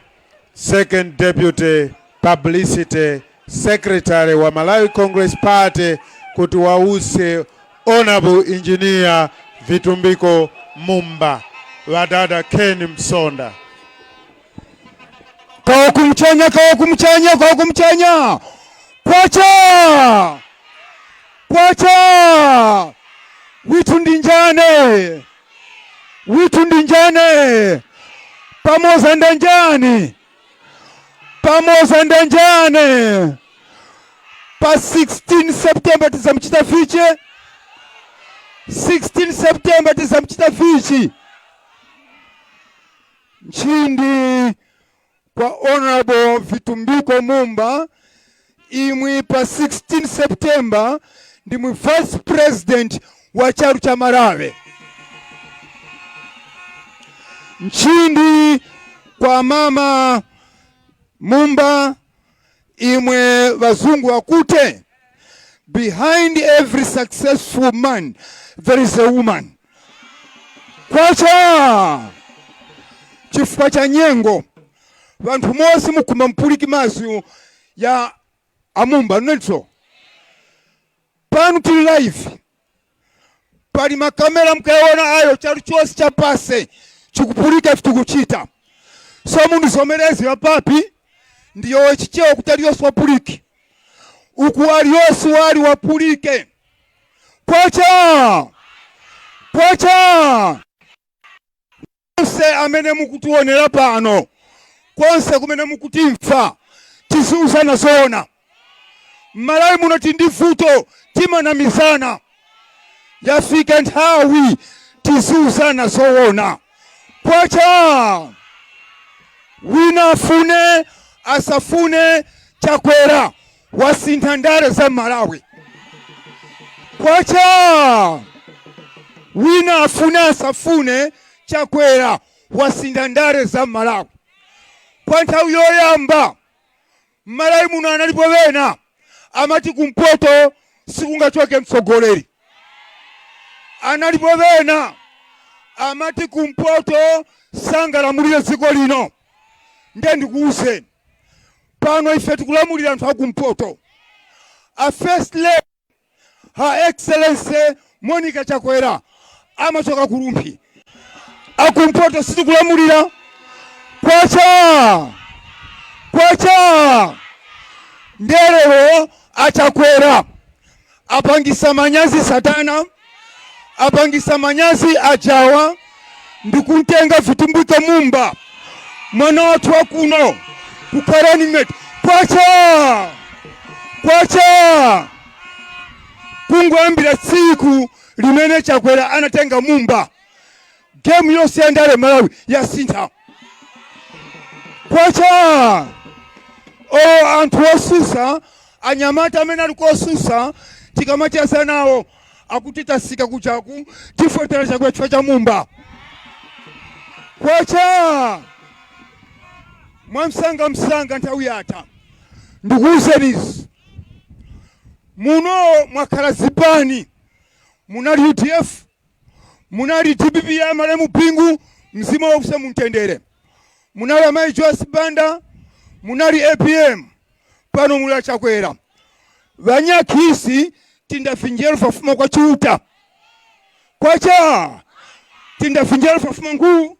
second deputy publicity secretary wa Malawi Congress Party kuti wawuske Honorable Engineer Vitumbiko Mumba, ŵadada Ken Msonda. Kawo kumuchanya, kawo kumuchanya, kawo kumuchanya. Kwacha! Kwacha! Withu ndi njane. Withu ndi njane. Pamoza nda njani? Pamoza nda njane. Pa sixteen September tizamuchita vichi? sixteen September tizamuchita vichi? Nchindi kwa Honorable Vitumbiko Mumba, imwe pa sixteen September ndimwe Vice President wa charu cha Malawi. Nchindi kwa mama Mumba, imwe ŵazungu ŵakuti, "Behind every successful man, there is a woman." Kwacha! Chifukwa cha nyengo, ŵanthu mose mukhumba mupulike mazgu ya a Mumba, nunenso. Pano tili live. Pali makamera mukayawona ayo charu chose cha pasi chikupulika ifi tikuchita. So mundizomereze ŵapapi, ndiyowoye chichewa kuti aliyose wapulike. Uku aliyose wali wapulike. Kwacha! Kwacha! Konse amene mukutiwonera pano, konse kumene mukutimva, tiziuzana zowona. M'Malawi muno tili ndi vuto, timanamizana. Yafika nthawi tiziuzana zowona. Kwacha! Wina afune, asafune, Chakwera wasintha ndale za Malawi. Kwacha! Wina afune asafune, Chakwera wasintha ndale za Malawi. Kwa nthawi yoyamba, m'Malawi muno analipo ŵena amati kumpoto sikungachoke mtsogoleri. Analipo ŵena amati kumpoto sangalamulire dziko lino. Nde ndikuwuzeni, Pano ife tikulamulira anthu a kumpoto. A First Lady, Her Excellency Monica Chakwera, amachoka ku Rumphi. A kumpoto sitikulamulira. Kwacha! Kwacha! Nde lero a Chakwera apangisa manyazi Satana, apangisa manyazi ajawa, ndi kumtenga Vitumbiko Mumba, mwana wathu wa kuno, kukharani mete. Kwacha! Kwacha! Kungoyambira tsiku limene Chakwera anatenga Mumba, game yose ya ndale Malawi yasintha. Kwacha! O anthu osusa, anyamata amene ali kosusa, tikamacheza nawo, akuti tasika kujaku, tifotera chakudya chifukwa cha Mumba. Kwacha! Mwamsangamsanga nthawi yatha. Ndikuwuzenizi. Muno mwakhala zipani, munali U D F, munali D P P ya Malemu Bingu, mzimu wose mumtendere. Munali amayi Joyce Banda, munali A P M, pano muli a Chakwera. Ŵanyakhisi tinda vinjeru vafuma kwa Chiuta. Kwacha! Tinda vinjeru vafuma nkhu.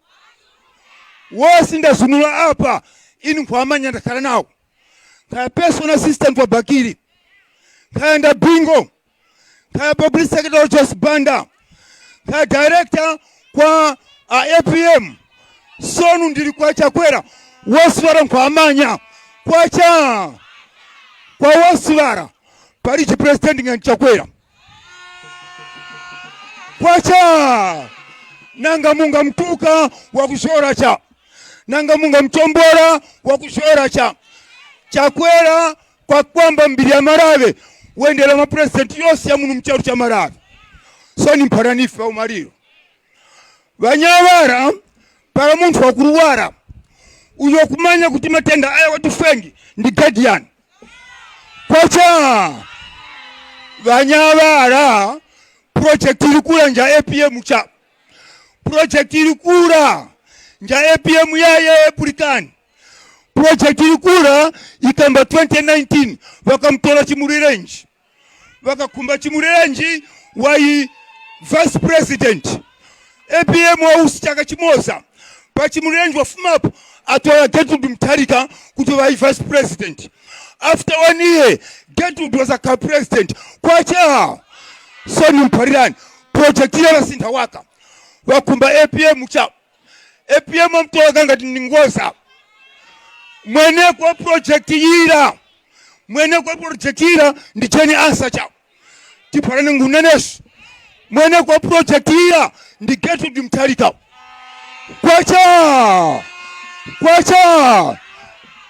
Wose ndazunula apa, inu nkhwamanya ndakhala nawo. Nkhaya personal assistant wa Bakili. Nkhaya nda Bingo. Nkhaya publicity secretary Joyce Banda. Nkhaya director kwa a A P M. Sonu ndili kwa Chakwera. Wose ŵara nkhwamanya. Kwacha! Kwa wose ŵara. Pali chi president ngani Chakwera. Kwacha! Nanga munga mtuka wakuchora cha. Nanga munga mchombora wakuchora cha. Chakwera kwakwamba mbiri ya Malawi, wendera ma president yose ya muno mu charu cha Malawi. Soni mpharanife pa umaliro. Ŵanyaŵara, para munthu wakuruwara, uyo kumanya kuti matenda aya watifwengi ndi guardian. Kwacha! Ŵanyaŵara, project ili kura nja A P M cha. Project ili kura nja A P M yaye Pulikani. Project ili kura ikamba twenty nineteen, ŵakamutora Chimulirenji. Ŵakakhumba Chimulirenji wayi vice president. A P M wausi chaka chimoza. Pa Chimulirenji wafumapo, atwala Gertrude Mutharika kuti wayi vice president. After one year, Gertrude wazakhala president. Kwacha! Soni mphalirani, project ila ŵasintha waka. Ŵakhumba A P M cha. A P M amutolaka ngati ndi ngoza. Mweneko wa project yira. Mweneko wa project yira ndi Jane Ansah cha. Tiphalane nguneneso. Mweneko wa project yira ndi Gertrude Mutharika. Kwacha! Kwacha!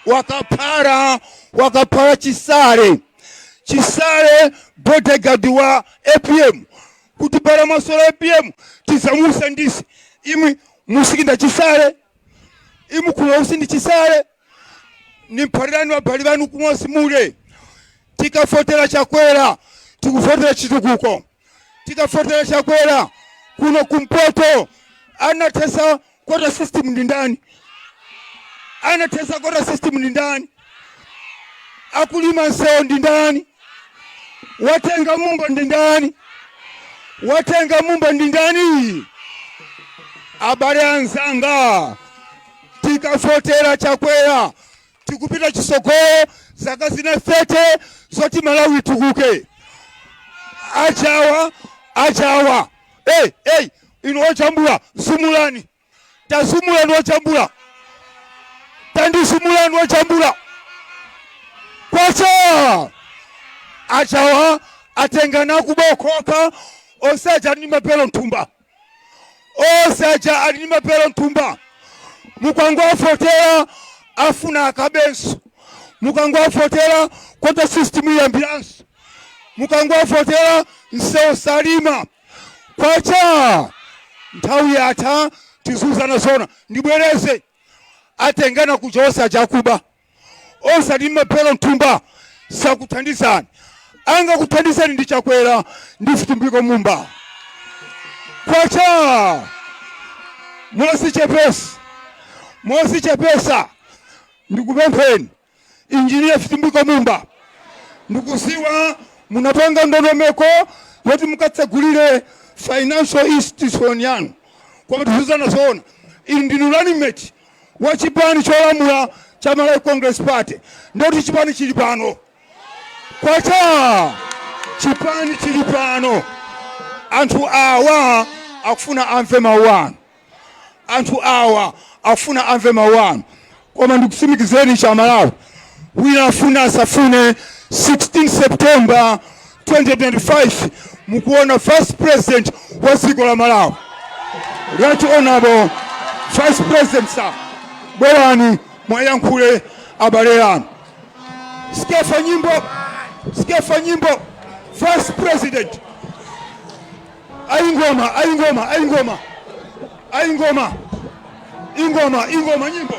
Wakaphara, wakaphara Chisale. Chisale bodyguard wa A P M. Kuti para mwasola A P M, tizamusa ndisi. Imwe musikinda Chisale. Imwe kuno usi ndi Chisale. Nimphalirani ŵabali ŵanu kumosi mule. Tikafotera Chakwera, tikufotera chitukuko. Tikafotera Chakwera, kuno kumpoto, anathesa quota system ndi ndani? Anathesa quota system ndi ndani? Akulima nsewo ndi ndani? Watenga mumba ndi ndani? Watenga mumba ndi ndani? Abale anzanga, tikafotera Chakwera, tikupita chisogolo zaka zina thirty zoti Malawi itukuke. Ajawa, ajawa. Hey, hey, inu ojambula, zumulani. Tazumulani ojambula. Tandizumulani ojambula. Kwacha! Ajawa atengana kubokoka, onse aja ni mapero nthumba. Ose aja ali ni mapero nthumba. Mukangowavotera, afuna akabenso. Mukangowavotera, quota system iyambiranso. Mukangowavotera, nsewu salima. Kwacha! Nthawi yatha, tizuzana zona. Ndibwereze. Atengana kuja ose aja akuba. Onse ali mapero nthumba, sakuthandizani. Angakuthandizani ndi Chakwera ndi Vitumbiko Mumba. Kwacha! Mozichepesa, mozichepesa, ndikupempheni, Engineer Vitumbiko Mumba, ndikuziwa munapanga ndondomeko yoti mukatsegulire financial institution yanu. Koma tizuzana zoona, inu ndinu running mate wa chipani cholamula cha Malawi Congress Party. Ndoti chipani chili pano. Kwacha! Chipani chili pano. Anthu awa akufuna amve mawu anu. Anthu awa akufuna amve mawu anu. Koma ndikusimikizireni cha Malawi, wina afuna asafune, sixteen September twenty twenty-five, mukuwona Vice President wa dziko la Malawi. Right Honorable Vice President, sir, bwerani mwayankhule abale anu. Skeffa Nyimbo, Skeffa Nyimbo, Vice President. Ayi ngoma, ayi ngoma, ayi ngoma. Ayi ngoma. Ingoma, ingoma, Nyimbo.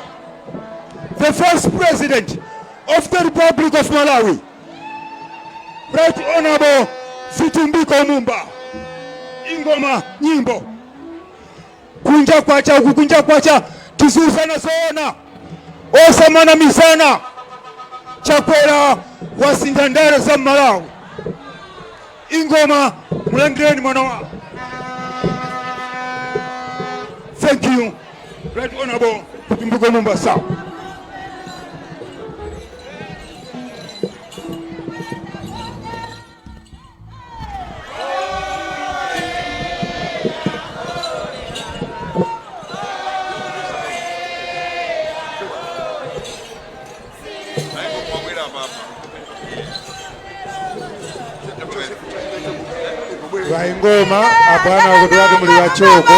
The Vice President of the Republic of Malawi, Right Honorable Vitumbiko Mumba. Ingoma, Nyimbo. Kunja kwacha uku, kunja kwacha, tizuzana zoona. Osamanamizana. Chakwera wasintha ndale za Malawi. Ingoma, mulandireni mwana wa. Thank you. Right Honorable Vitumbiko Mumba, sir. Ŵaingoma, abwana kuti ŵati muli ŵachoko,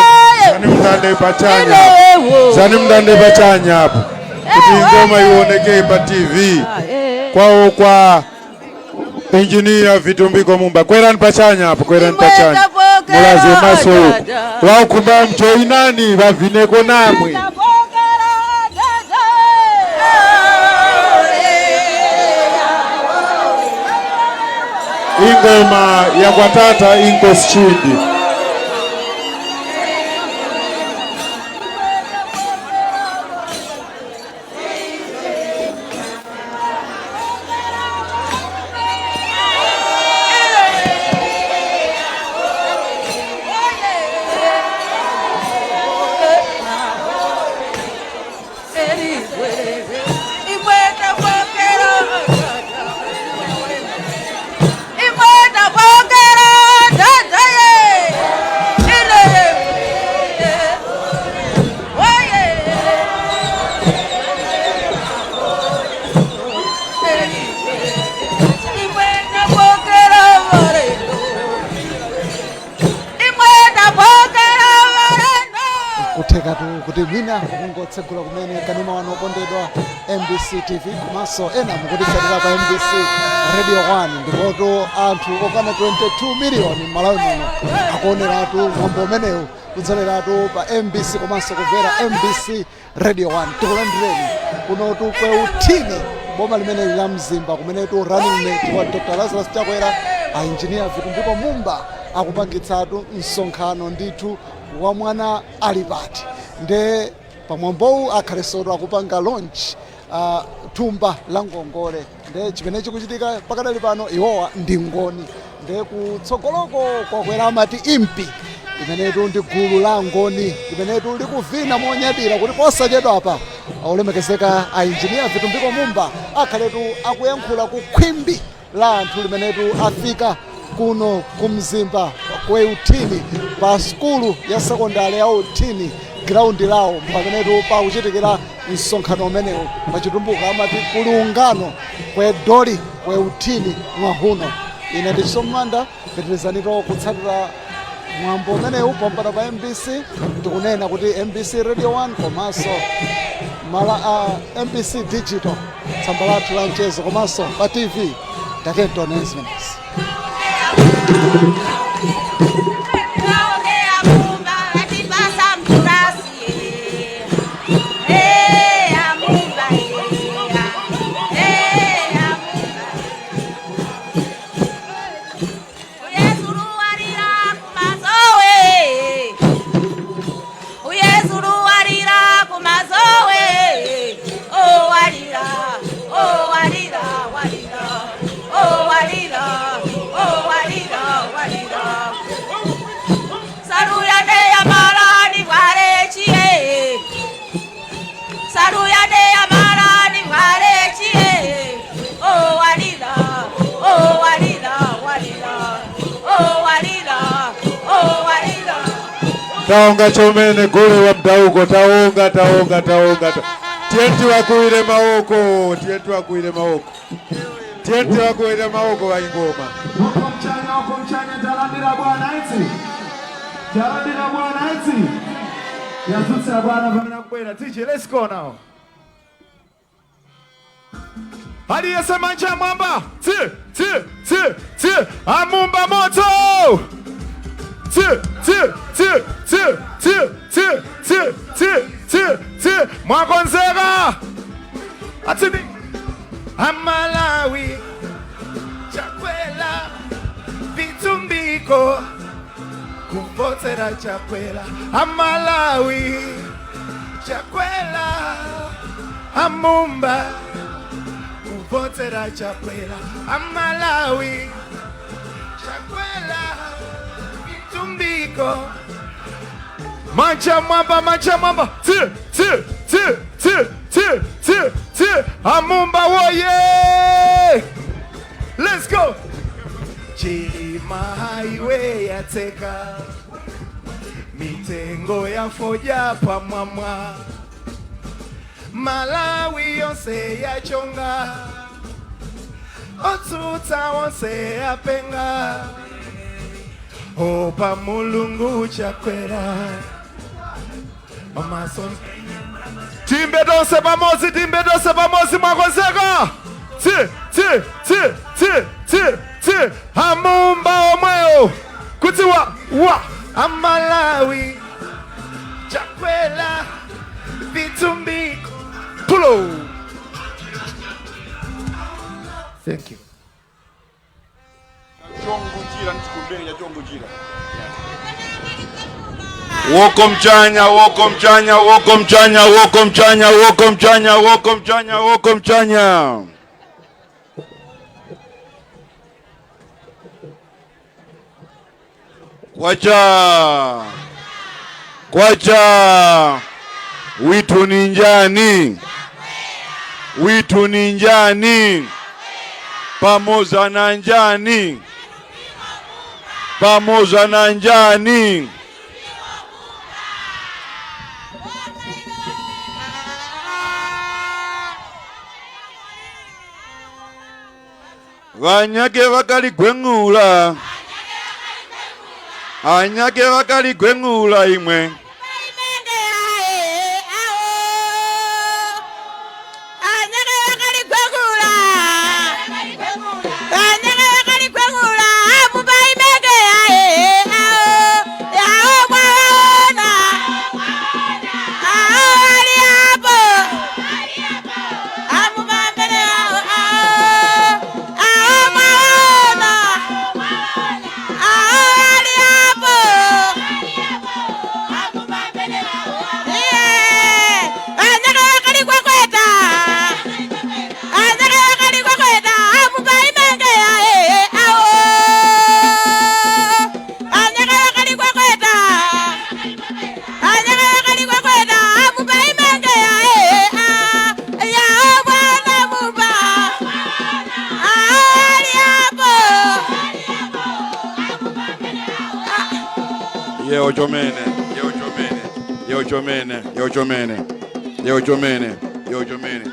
zani mundande pachanya apo. Zani mundande pachanya apo. Kuti ingoma iwonekere pa T V. Kwawo kwa Engineer Vitumbiko Mumba. Kwerani pachanya apo, kwerani pachanya. Mulaze maso uko. Wakukhumba mjoyinani, ŵavineko namwe. Ingoma ya kwa tata Inkosi Chindi. Kuthekatu kuti mwina mukungotsegula kumene kanema wanu okondedwa M B C T V, komanso ena mukutisatira pa M B C Radio one, ndipotu anthu okwana twenty-two miliyoni m'Malawi muno akuoneratu mwambo umenewu, kudzaleratu pa M B C komanso kumvera M B C Radio one. Tikulandireni kunotu kwe uthini, boma limeneli la Mzimba, kumenetu running mate wa Doctor Lazarus Chakwera, a Engineer Vitumbiko Mumba, akupangitsatu msonkhano ndithu wa mwana ali pati. Nde pamwambowu akhalesotu akupanga launch, ah, thumba la ngongole. Nde chimene chikuchitika pakadali pano, iwowa ndi Ngoni. Nde kutsogoloko kwakwera amati impi, imenetu ndi gulu la Ngoni, limenetu likuvina monyadira kuti posachedwapa, olemekezeka a Engineer Vitumbiko Mumba akhaletu akuyankhula ku khwimbi la anthu limenetu afika kuno ku Mzimba kwe uthini pa sukulu ya sekondale ya uthini, ground lawo, pamenetu pakuchitikira msonkhano umenewu. Pachitumbuka amati kuli ungano kwe doli kwe uthini mwahuno. Ine ndi Chisomo Manda, pitirizanito kutsatira mwambo umenewu pompano pa M B C. Tikunena kuti M B C Radio one komanso mala a M B C Digital, tsamba lathu la mchezo, komanso pa T V. Tatiyeni tione zimenezi. Uyezuru walira ku mazowe, oh, walira, oh, walira. Tawonga chomene, gule wa mdawuko, tawonga, tawonga, tawonga, ta-, tiyeni tiŵakuwire mawoko, tiyeni tiŵakuwire mawoko. Tiyeni tiŵakuwire mawoko ŵa ingoma. Woko mchanya, woko mchanya, talandira bwana eti. Talandira bwana eti. Yazutsa bwana pamene akubwera. D J, let's go now. Aliyese manja mwamba. Tsi, tsi, tsi, tsi. Amumba moto. Tsi, tsi, tsi, tsi, tsi, tsi, tsi, tsi, tsi, tsi. Mwakonzeka? Atini. Amalawi. Chakwera. Vitumbiko. Kuvotera Chakwera, Amalawi. Chakwera, Amumba. Kuvotera Chakwera, Amalawi. Chakwera, Vitumbiko. Manja mwamba, manja mwamba. Tsi, tsi, tsi, tsi, tsi, tsi, tsi. Amumba woye! Let's go! Chilima highway yatseka, mitengo yafodya pamwamwa, Malawi yonse yachonga, otsutsa wonse apenga, opa Mulungu Chakwera. Mama son. Timbe tonse pamozi, timbe tonse pamozi, mwakonzeka? Tsi, tsi, tsi, tsi, tsi, tsi. Amumba omwewo. Kuti wa, wa. Amalawi. Chakwera. Vitumbiko. Pulo. Thank you. Chongo njira, nchikumbenya chongo njira. Woko mchanya, woko mchanya, woko mchanya, woko mchanya, woko mchanya, woko mchanya, woko mchanya. Kwacha. Kwacha. Withu ni njani? Withu ni njani? Pamoza na njani? Pamoza na njani? Ŵanyakhe ŵakaligweng'ula. Anyakhe ŵakaligweng'ula imwe. Awo ali apo. Amupambene awo, awo, awo mwaona. Awo ali apo. Iye, anyaka ŵakali kwakweta. Anyaka ŵakali kwakweta. Amupaimenge awo. Anyaka ŵakali kwakweta. Anyaka ŵakali kwakweta, amupa imenge ya, eh, ah, ya, oh, bwana mupa. Ah, ali apo. Yewo chomene, yewo chomene, yewo chomene, yewo chomene, yewo chomene, yewo chomene.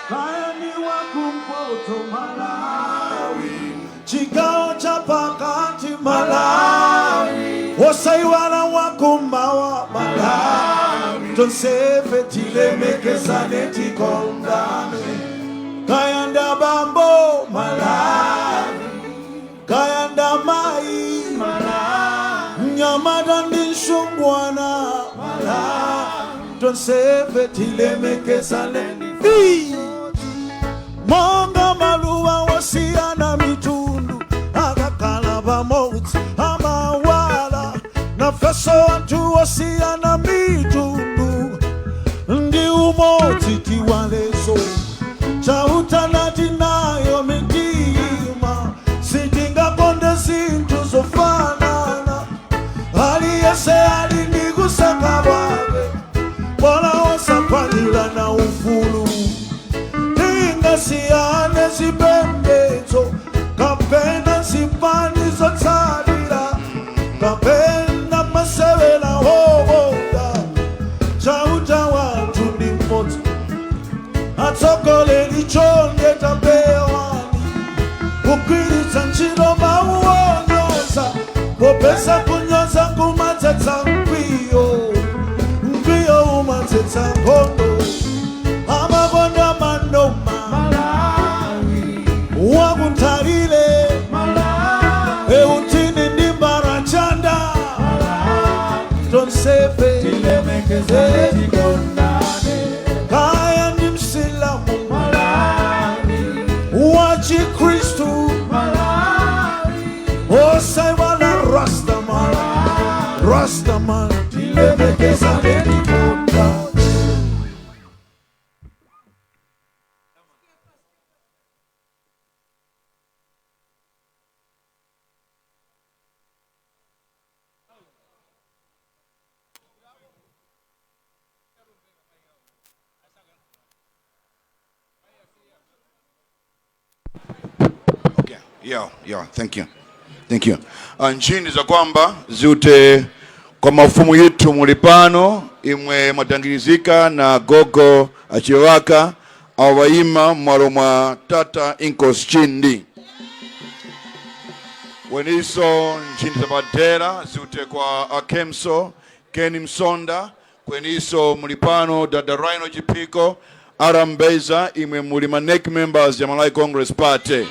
Kaya ni wa kumpoto Malawi, chigawo cha pakati Malawi, osaiwala wa kummawa Malawi, tonsefe tilemekezane tikondane. Kaya nda bambo Malawi, kaya nda mayi Malawi, mnyamata ndi msungwana Malawi, tonsefe tilemekezane. Ii! Monga maluwa wosiyana mitundu, akakhala pamodzi amawala, nafeso anthu wosiyana mitundu, ndi umodzi tiwaleso. Chauta nati nayo mitima, Siyane zipembedzo, kapena zipani zotsalira, kapena masewera owonda, Chauta wathu ndi mmodzi. Atsogoleri chonde tapewani, kugwiritsa ntchito mawu onyoza, popeza kunyoza kumadzetsa mkwiyo, mkwiyo umadzetsa nkhondo. Amakonda manoma Malawi, wakunthalire Malawi, eutini ndi mbarachanda Malawi, tonsefe tilemekezane tikondane. Kaya ndi msilamu Malawi, wa chikhristu Malawi, osaiwala Rastaman, Rastaman, tilemekezane tikondane. Okay. Yeah, yeah, thank you. Thank you. Ah, nchini zakwamba ziute kwa mafumu yithu muli pano, imwe mwadangirizika na gogo achiwaka, awo ŵayima m'malo mwa tata Inkosi Chindi. Weniso nchini zapadera ziute kwa akemso Kenny Msonda, kweniso muli pano dada Rhino Chiphiko, ara mbeza imwe muli ma NEC members ya Malawi Congress Party.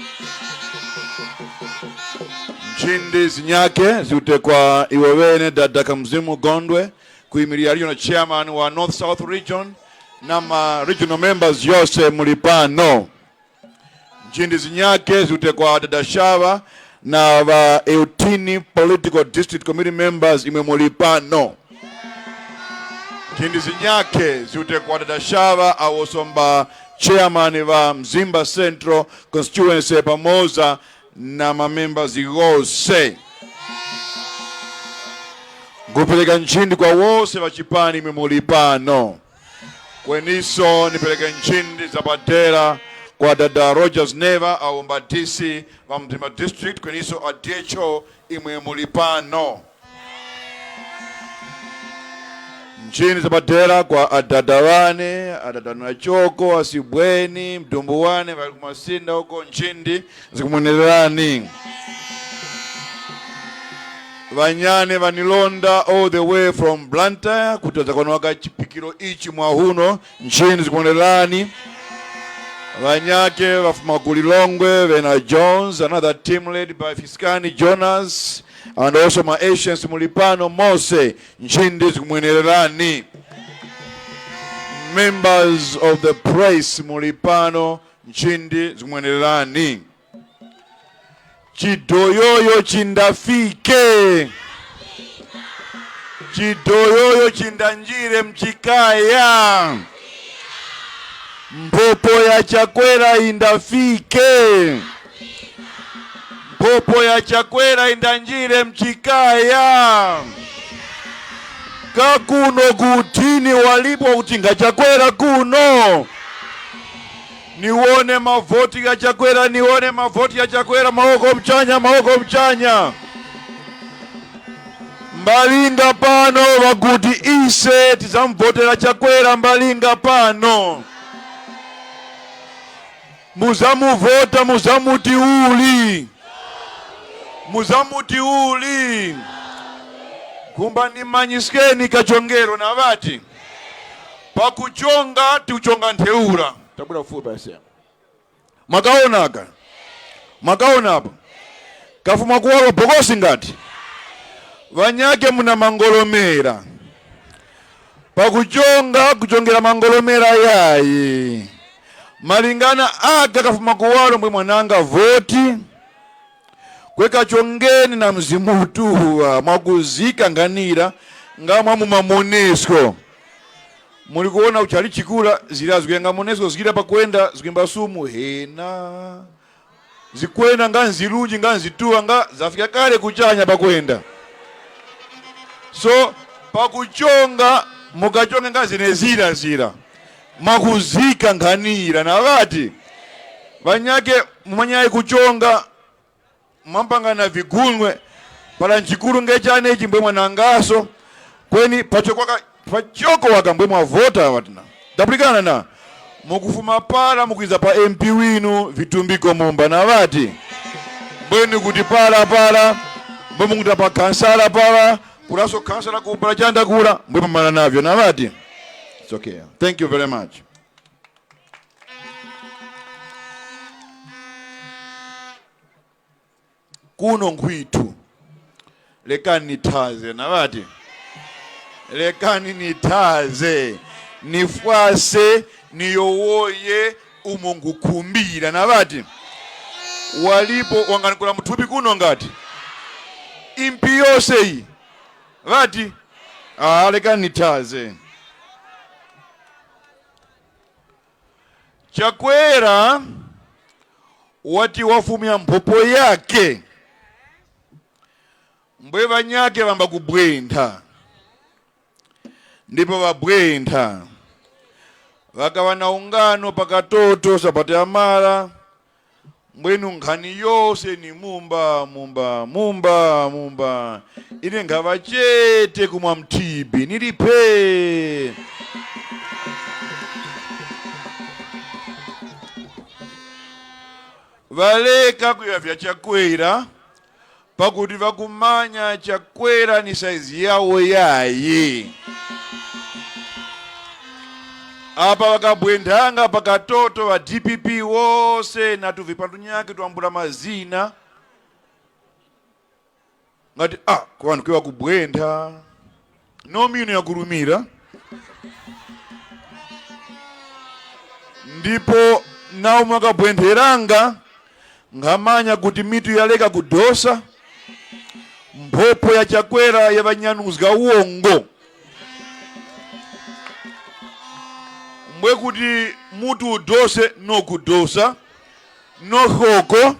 Nchindi zinyake ziute kwa iwo ŵene dada Kamzimu Gondwe, kuyimilira regional chairman wa North South region, na ma regional members yose muli pano. Nchindi zinyake ziute kwa dada Shawa na ŵa eighteen political district committee members imwe muli pano. Nchindi zinyake ziute kwa dada Shawa awoso mba chairman ŵa Mzimba Central constituency pamoza na ma members ghose. Ngupereka nchindi kwa wose ŵa chipani imwe muli pano. Kweniso nipereke nchindi zapadera kwa dada Rogers Neva, awo mba D C ŵa Mzimba District, kweniso a D H O imwe muli pano. Nchindi zapadera kwa adada wane, adada na Choko, asibweni, mdumbu wane, ŵali kumasinda uko, nchindi zikumwenererani. Ŵanyane ŵanilonda all the way from Blantyre kuti ŵazakwanoka chipikiro ichi mwahuno, nchini zikuonererani. Ŵanyake ŵafuma ku Lilongwe, ŵena Jones, another team led by Fiskani Jonas, and also ma Asians muli pano mose, nchindi zikumwenererani. Members of the press muli pano, nchindi zikumwenererani. Chidoyoyo chindafike. Chidoyoyo chindanjire mchikaya. Mphopo ya Chakwera indafike. Mphopo ya Chakwera indanjire mchikaya. Kakuno kutini walipo kuti nga Chakwera kuno. Niwone mavoti gha Chakwera, niwone mavoti gha Chakwera, mawoko mchanya, mawoko mchanya. Mbalinga pano ŵakuti ise tizamuvotera Chakwera mbalinga pano. Muzamuvota, muzamuti uli? Muzamuti uli? Nkhumba nimanyiskeni kachongero na ŵati, pakuchonga tikuchonga ntheura. Tabwera kufupi pa S M. Mwakaonaka? Mwakaonapo? Kafuma kuwaro bokosi ngati? Ŵanyake muna mangolomera. Pakuchonga, kuchongera mangolomera yayi. Malingana aka kafuma kuwaro mbwe mwananga voti. Kweka chongeni na Mzimu Mutuŵa, mwakuzika nkhanira nga mwa mu mamonesko. Muli kuwona uchali chikura, zira zikuyenga monesko zikira pakwenda, zikwimba sumu, hena. Zikwenda nga nzirunji, nga nzituŵa, nga zafika kale kuchanya pakwenda. So, pakuchonga, mukachonge nga zine zira zira. Mwakuzika nkhanira, na ŵati? Ŵanyakhe mumanyayi kuchonga, mwampanga na vigunwe, para nchikuru nge chane ichi mbwe mwanangaso, kweni pachoko waka, pachoko waka mbwe mwavota ŵatina. Tapulikana na, mukufuma para mukwiza pa M P winu Vitumbiko Mumba na ŵati. Mbweni kuti para para, mbwe mukuta pa khansala para, kuraso khansala kupara chanda kura, mbwe pamana navyo na ŵati. It's okay. Thank you very much. Kuno nkhwitu. Lekani nithaze, na ŵati? Lekani nithaze, nifwase, niyowoye umo nkukhumbira, na ŵati? Walipo wanganukula muthupi kuno ngati? Impi yose iyi. Ŵati? Ah, lekani nithaze. Chakwera wati wafumya mphopo yakhe, mbwe ŵanyakhe ŵamba kubwentha. Ndipo ŵabwentha, ŵakaŵa na ungano pa katoto sabata yamara, mbwenu nkhani yose ni Mumba, Mumba, Mumba, Mumba. Ine nkhaŵa chete kumwa mthibi, niliphe. Ŵaleka kuyowoya vya Chakwera, pakuti ŵakumanya Chakwera ni saizi yawo yayi. Apa ŵakabwenthanga pa katoto ŵa D P P wose na tuvipatunyakhe twambula mazina. Ngati, ah, ku ŵanthu kiŵa kubwentha. No mino yakurumira. Ndipo nawo mwakabwentheranga, nkhamanya kuti mitu yaleka kudosa, mphopo ya Chakwera yaŵanyanuzga wongo. Mbwe kuti mutu udose no kudosa, no khoko.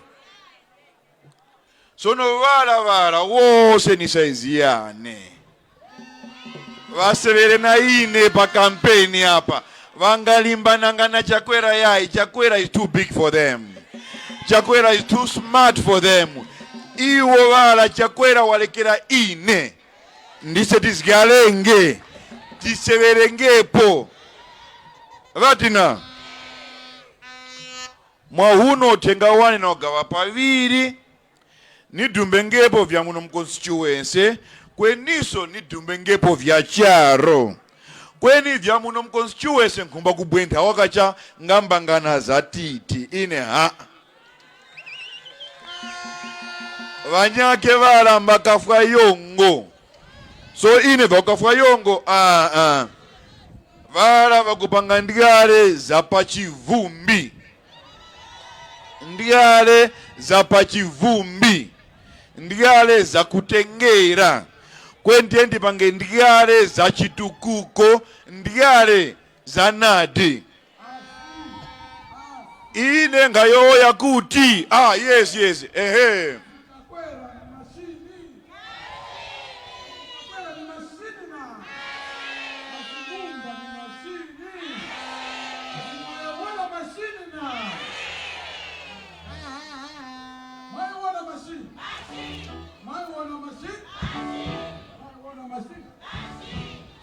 Sono ŵara ŵara wose ni saizi yane. Ŵaseŵere na ine pa kampeni apa. Ŵangalimbananga na Chakwera yayi. Chakwera is too big for them. Chakwera is too smart for them. Iwo ŵara Chakwera walekera ine. Ndise tizgarenge. Tiseŵerengepo. Ŵatina. Mwauno uthenga wane nawugaŵa paŵiri, nidumbengepo vya muno mu constituency, kweniso nidumbengepo vya charo. Kweni vya muno mu constituency nkhumba kubwentha wakacha ngambangana za titi, ine ha. Ŵanyakhe ŵara mbakafwa yongo. So ine vakukafwa yongo, ah, ah. Ŵara ŵakupanga ndyale za pa chivumbi. Ndyale za pa chivumbi. Ndyale za kutengera. Kweni ndiye ndipange ndyale za chitukuko, ndyale za nadi. Ine nkhayowoya kuti, ah, yes, yes, ehe.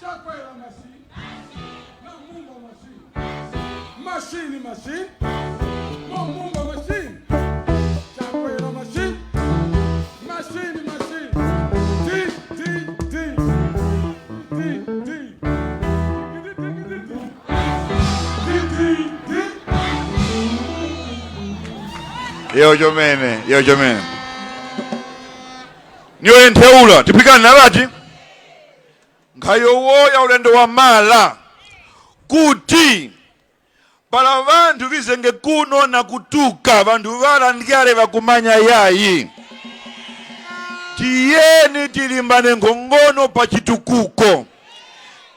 Chakwera machine. Machine, machine. Mumba machine. Chakwera machine. Machine, machine. Di, di, di. Di, di. Di, di, di, di, di. Di, di, di. Iyo chomene, iyo chomene. Niyo yentheura, tipikani na ŵati? Nkhayowoya ulendo wamara kuti para ŵanthu ŵizenge kuno na kutuka, ŵanthu ŵara ndyale ŵakumanya yayi. Tiyeni tilimbane nkhongono pa chitukuko.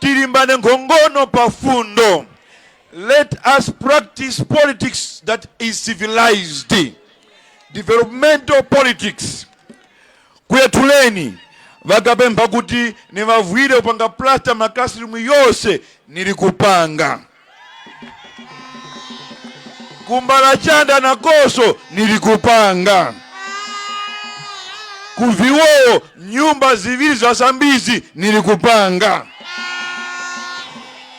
Tilimbane nkhongono pa fundo. Let us practice politics that is civilized. Developmental politics. Kuyatuleni, ŵakapempha kuti niŵavwire kupanga plasta makasirumu yose, nili kupanga. Ku Mbarachanda nakoso nili kupanga. Ku Viwowo nyumba ziŵiri za Sambizi nili kupanga.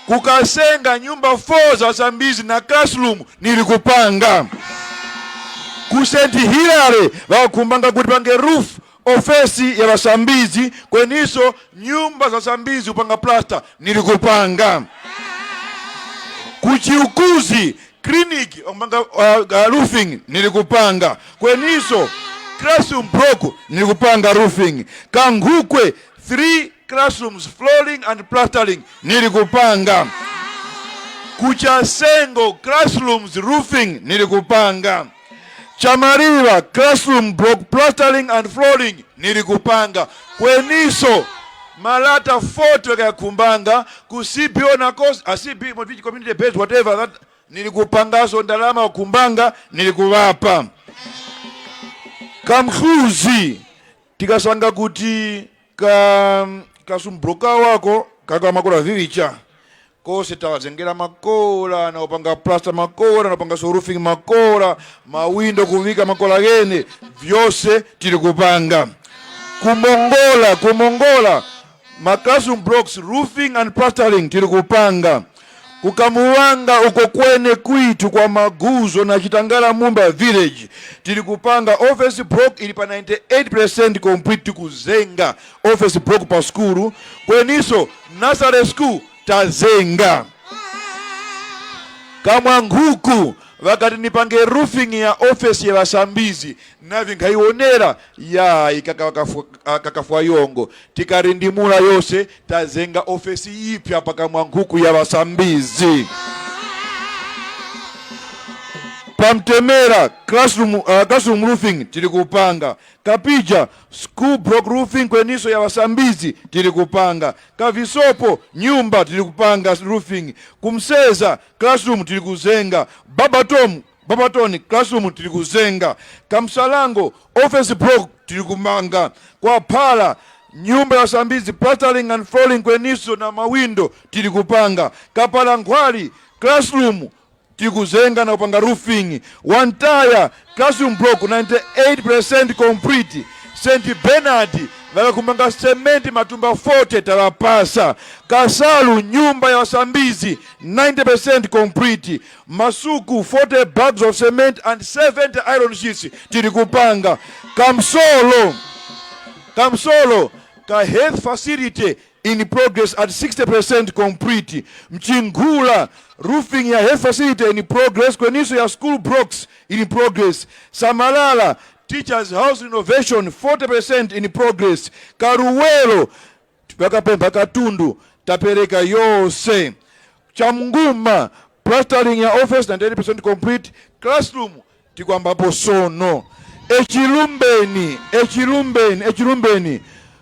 Ku Kasenga nyumba four za Sambizi na classroom nili kupanga. Ku Saint Hilary ŵakakhumbanga kuti pange roof ofesi ya ŵasambizi, kweniso nyumba za Sambizi kupanga plasta nili kupanga. Ku Chiukuzi clinic kupanga uh, uh, roofing nili kupanga, kweniso classroom block nili kupanga roofing. Kankhukwe three classrooms flooring and plastering nili kupanga. Ku Chasengo classrooms roofing nili kupanga. Chamaliŵa classroom block plastering and flooring nili kupanga, kweniso malata forty ghakakhumbanga ku C B O na course a C B community base whatever that nili kupangaso ndalama wakhumbanga nili kuŵapa. Kamkhluzi tikasanga kuti ka classroom block wako kaka makora viŵicha. Kose tawazengera makora na kupanga plasta makora na kupanga so roofing makora, mawindo kuŵika makora ghene, vyose tili kupanga. Kumongola kumongola ma classroom blocks, roofing and plastering tili kupanga. Kukamuwanga uko kwene kwitu kwa Maguzo na Chitangala Mumba village, tili kupanga office block ili pa ninety-eight percent complete, tikuzenga office block pa sukulu, kweniso nursery school tazenga. Kamwankhuku ŵakati nipange roofing ya ofesi ya ŵasambizi, navi nkhayiwonera yayi kaka- kakafwa- kakafwa yongo. Tikarindimula yose, tazenga ofesi yipya pa Kamwankhuku ya ŵasambizi. Pamtemera classroom, uh, classroom roofing tili kupanga. Kapija school block roofing kweniso ya ŵasambizi tili kupanga. Kavisopo nyumba tili kupanga roofing. Kumseza classroom tili kuzenga. Babaton, Babaton classroom tili kuzenga. Kamsalango office block tili kumanga. Kwa Phala nyumba ya ŵasambizi, plastering and flooring kweniso na mawindo tili kupanga. Kapala nkhwali classroom tikuzenga na kupanga roofing. Wantaya classroom block ninety-eight percent complete. Saint Bernard ŵakakumbanga cement matumba forty taŵapasa. Kasalu nyumba ya ŵasambizi ninety percent complete. Masuku forty bags of cement and seventy iron sheets tili kupanga. Kamsolo, Kamsolo ka health facility in progress at sixty percent complete. Mchinkhula, roofing ya health facility in progress, kweniso ya school blocks in progress. Samalala, teachers house renovation forty percent in progress. Karuwero, ŵakapempha katundu, tapereka yose. Chamnguma, plastering ya office ninety-eight percent complete, classroom tikwambapo sono. Echilumbeni, echilumbeni, echilumbeni,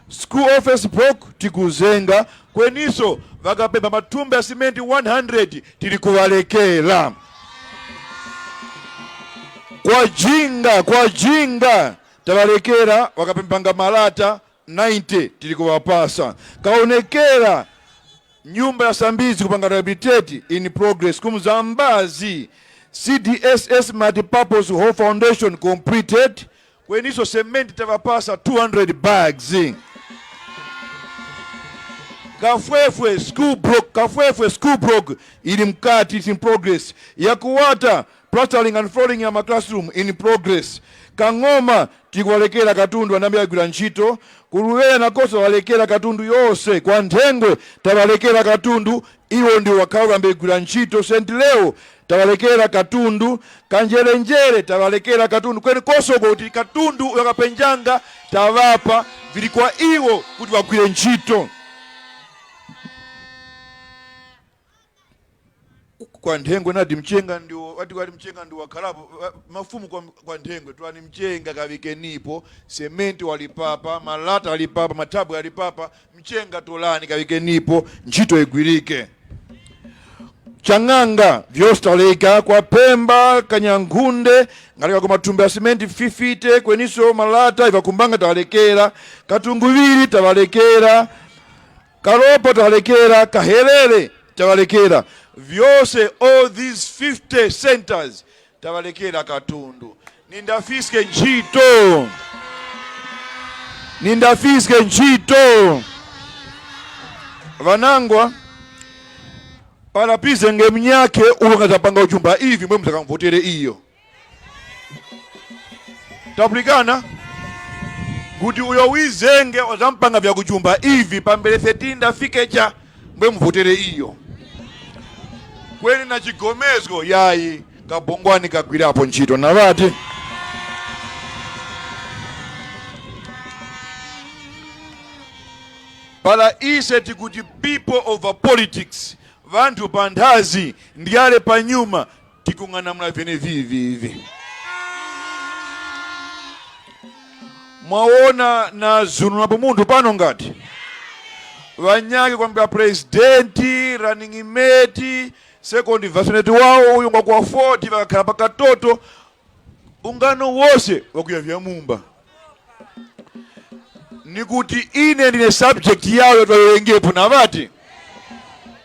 school office block tikuzenga, kweniso ŵakapempha matumba ya simenti one hundred tili kuŵalekera. Kwa Jinga, kwa Jinga taŵalekera, ŵakapemphanga malata ninety tili kuŵapasa. Kawonekera nyumba ya ŵasambizi kupanga rehabilitate in progress. Ku Mzambazi, C D S S Multipurpose Hall Foundation completed. Kweniso cement taŵapasa two hundred bags. Kafwefwe school block, Kafwefwe school block ili mkati, it's in progress. Yakuwata plastering and flooring ya ma classroom in progress. Kang'oma tikuŵalekera katundu ŵanambi ŵagwira ntchito. Ku Luŵeya nakoso taŵalekera katundu yose. Kwa Nthengwe taŵalekera katundu, iwo ndiwo ŵakhaŵa ŵambegwira ntchito. Saint Leo taŵalekera katundu. Kanjerenjere taŵalekera katundu. Kweni kosoko kuti katundu uyo kapenjanga taŵapa, vili kwa iwo kuti ŵagwire ntchito. Kwa Nthengwe nadi mchenga ndiwo, wati wali mchenga ndiwo wakhalapo, wa- mafumu kwa, kwa Nthengwe, twani mchenga kaŵikenipo, sementi wali papa, malata ali papa, mathabwe ali papa, mchenga tolani kaŵikenipo, ntchito igwirike. Chang'anga, vyose taleka, kwa Pemba, Kanyankhunde, ngaleka ku matumba ya sementi fifite, kweniso malata, ivakumbanga taŵalekera, Katunguŵiri taŵalekera, Karopa taŵalekera, Kaherere taŵalekera. Vyose, all these fifty centers, Ndaŵalekera katundu. Nindafiske ntchito. Nindafiske ntchito. Ŵanangwa, para pize nge munyakhe ulo ngazapanga ujumba ivi, mwe muzakamvotere iyo. Tapulikana? Kuti uyo wizenge wazampanga vya kujumba ivi pambere thirteen ndafike cha, mbwe muvotere iyo. Kweni na chigomezgo yayi, kabongwani kagwirapo ntchito. Na ŵati? Para ise tikuti people over politics, ŵanthu pa nthazi, ndyale pa nyuma, tikung'anamula vyenevivi ivi. Mwawona na zunulapo munthu pano ngati? Ŵanyakhe kwambira presidenti, running mate, second vice president wawo uyu ngwa kuwa forty ŵakakhala pa katoto, ungano wose wakuya vya mumba. Ni kuti ine ndine subject yawo yatwawerengepo na ŵati?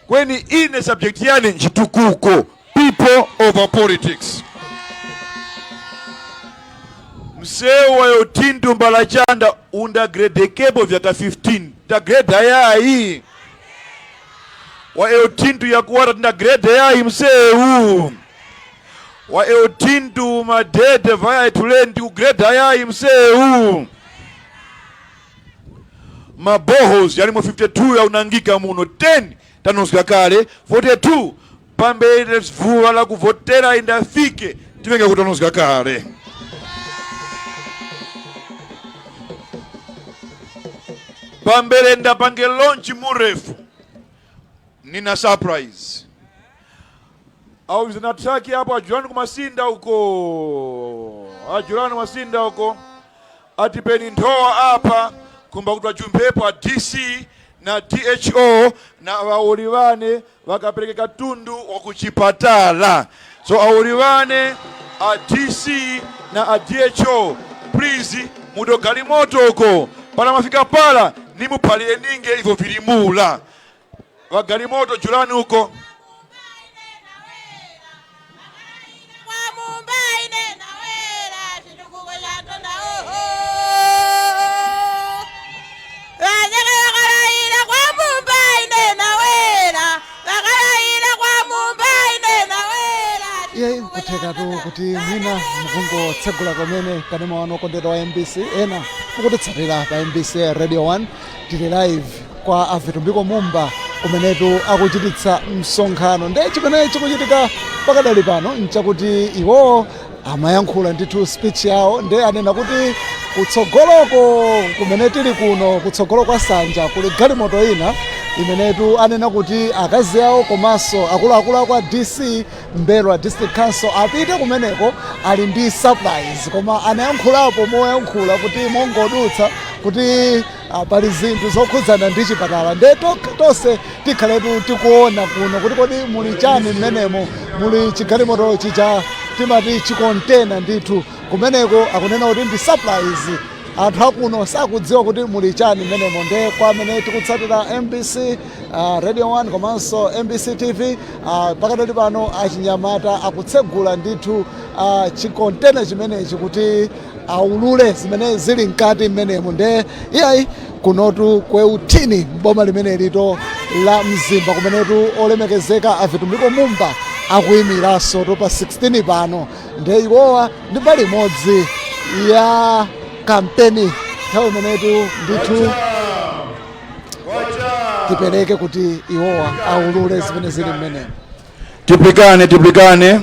Kweni ine subject yane nchitukuko, people over politics. Msewu wa Eutinto Mbalachanda undagradekepo vyaka fifteen. Tagrade yayi? Wa Eutinto yakuwara tindagrade yayi msewu? Wa Eutinto Madede vaya Tuleni tikugrade yayi msewu? Mabohos yalimo fifty-two yaunangika muno, ten tanozga kale, forty-two pambere vuŵa la kuvotera indafike, tiŵenge kutanozga kale. Pambere ndapange launch murefu, nina surprise. Awo na truck apo ajulani ku masinda uko. Ajulani masinda uko. Atipeni nthowa apa, kumba kuti wajumphepo a D C na D H O na ŵauli ŵane ŵakapereke katundu wa ku chipatala. So auli ŵane a D C na a D H O, please, mudo galimoto uko. Para mafika para, nimuphalire ninge ivo virimula. Ŵagalimoto, julani uko. Kwa Mumba ine nawera, chitukuko cha Tonda oho. Ŵanyaka ŵakalayira kwa Mumba ine nawera, ŵakalayira kwa Mumba ine nawera. Iye nkuthekatu kuti mwina mukungotsegula kumene kanema wanu okondedwa wa M B C, ena mukutitsatira pa M B C Radio one, tili live kwa a Vitumbiko Mumba, kumenetu akuchititsa msonkhano. Nde chimene chikuchitika pakadali pano nchakuti iwowo amayankhula ndithu speech yawo, nde anena kuti kutsogoloko kumene tili kuno, kutsogolo kwa Sanja, kuli galimoto ina imenetu anena kuti akazi awo komanso akuluakulu ako a D C Mberwa District Council apite kumeneko, ali ndi surprise, koma anayankhulapo moyankhula kuti mongodutsa kuti ah, pali zinthu zokhudzana ndi chipatala. Nde to- tonse tikhaletu tikuona kuno kuti kodi muli chani mmenemo, muli chigalimoto chija timati chikontena ndithu. Kumeneko akunena kuti ndi surprise. Anthu akuno sakudziwa kuti muli chani mmenemo. Nde kwa amene tikutsatira M B C, ah, Radio one komanso M B C T V, ah, pakadali pano achinyamata akutsegula ndithu, ah, chikontena chimenechi kuti aulule zimene zili mkati mmenemu. Nde iyayi, kunotu kwe uthini m'boma limene lito la Mzimba, kumenetu olemekezeka a Vitumbiko Mumba akuyimiranso to pa sixteen pano. Nde iwowa ndi mbali imodzi ya kampeni nthawi imenetu ndithu tipereke kuti iwowa aulule zimene zili mmenemu. Tipikane, tipikane.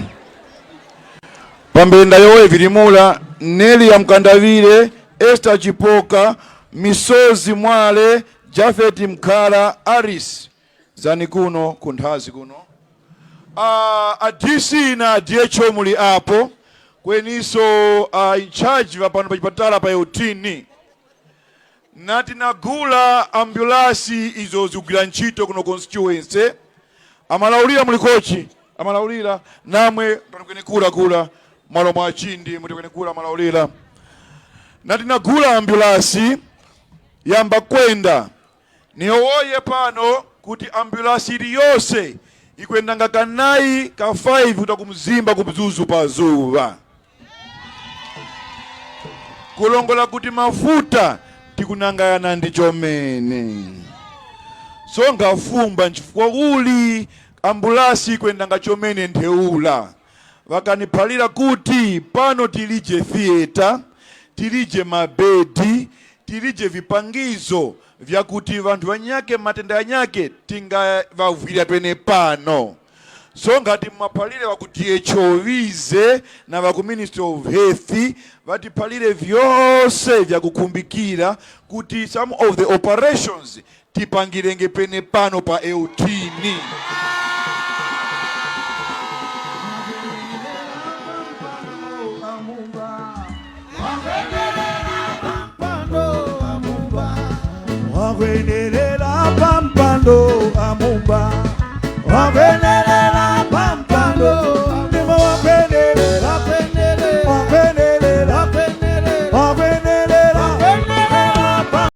Pambere ndayowoye virimula, Nelia Mkandavire, Esther Chipoka, Misozi Mwale, Japhet Mkhara, Aris, zani kuno ku nthazi kuno. Ah, a D C na D H O muli apo, kweniso, ah, in charge ŵa pano pa chipatala pa Eutini. Nati nagula ambulasi izo zikugwira ntchito kuno constituency. Amalaulira muli kochi? Amalaulira, namwe mutandikweni kura kura, malo mwa chindi mutandikweni kura amalaulira. Nati nagula ambulasi yamba kwenda. Niyowoye pano kuti ambulasi iliyose ikwendanga kanayi ka five kuta ku mzimba ku Mzuzu pa zuŵa. Kulongola kuti mafuta tikunangayana ndi chomene. So nkhafumba nchifukwa uli ambulasi ikwendanga chomene ntheura. Ŵakaniphalira kuti pano tilije theater, tilije mabedi, tilije vipangizo vyakuti ŵanthu ŵanyakhe matenda ghanyakhe tingaŵavwirira penepano. So nkhati mumaphalire ŵa ku D H O ŵize na ŵa ku Ministry of Health ŵatiphalire vyose vyakukhumbikira kuti some of the operations tipangirenge penepano pa Eutini. Wakwenerera pa mpando wa mumba, wakwenerera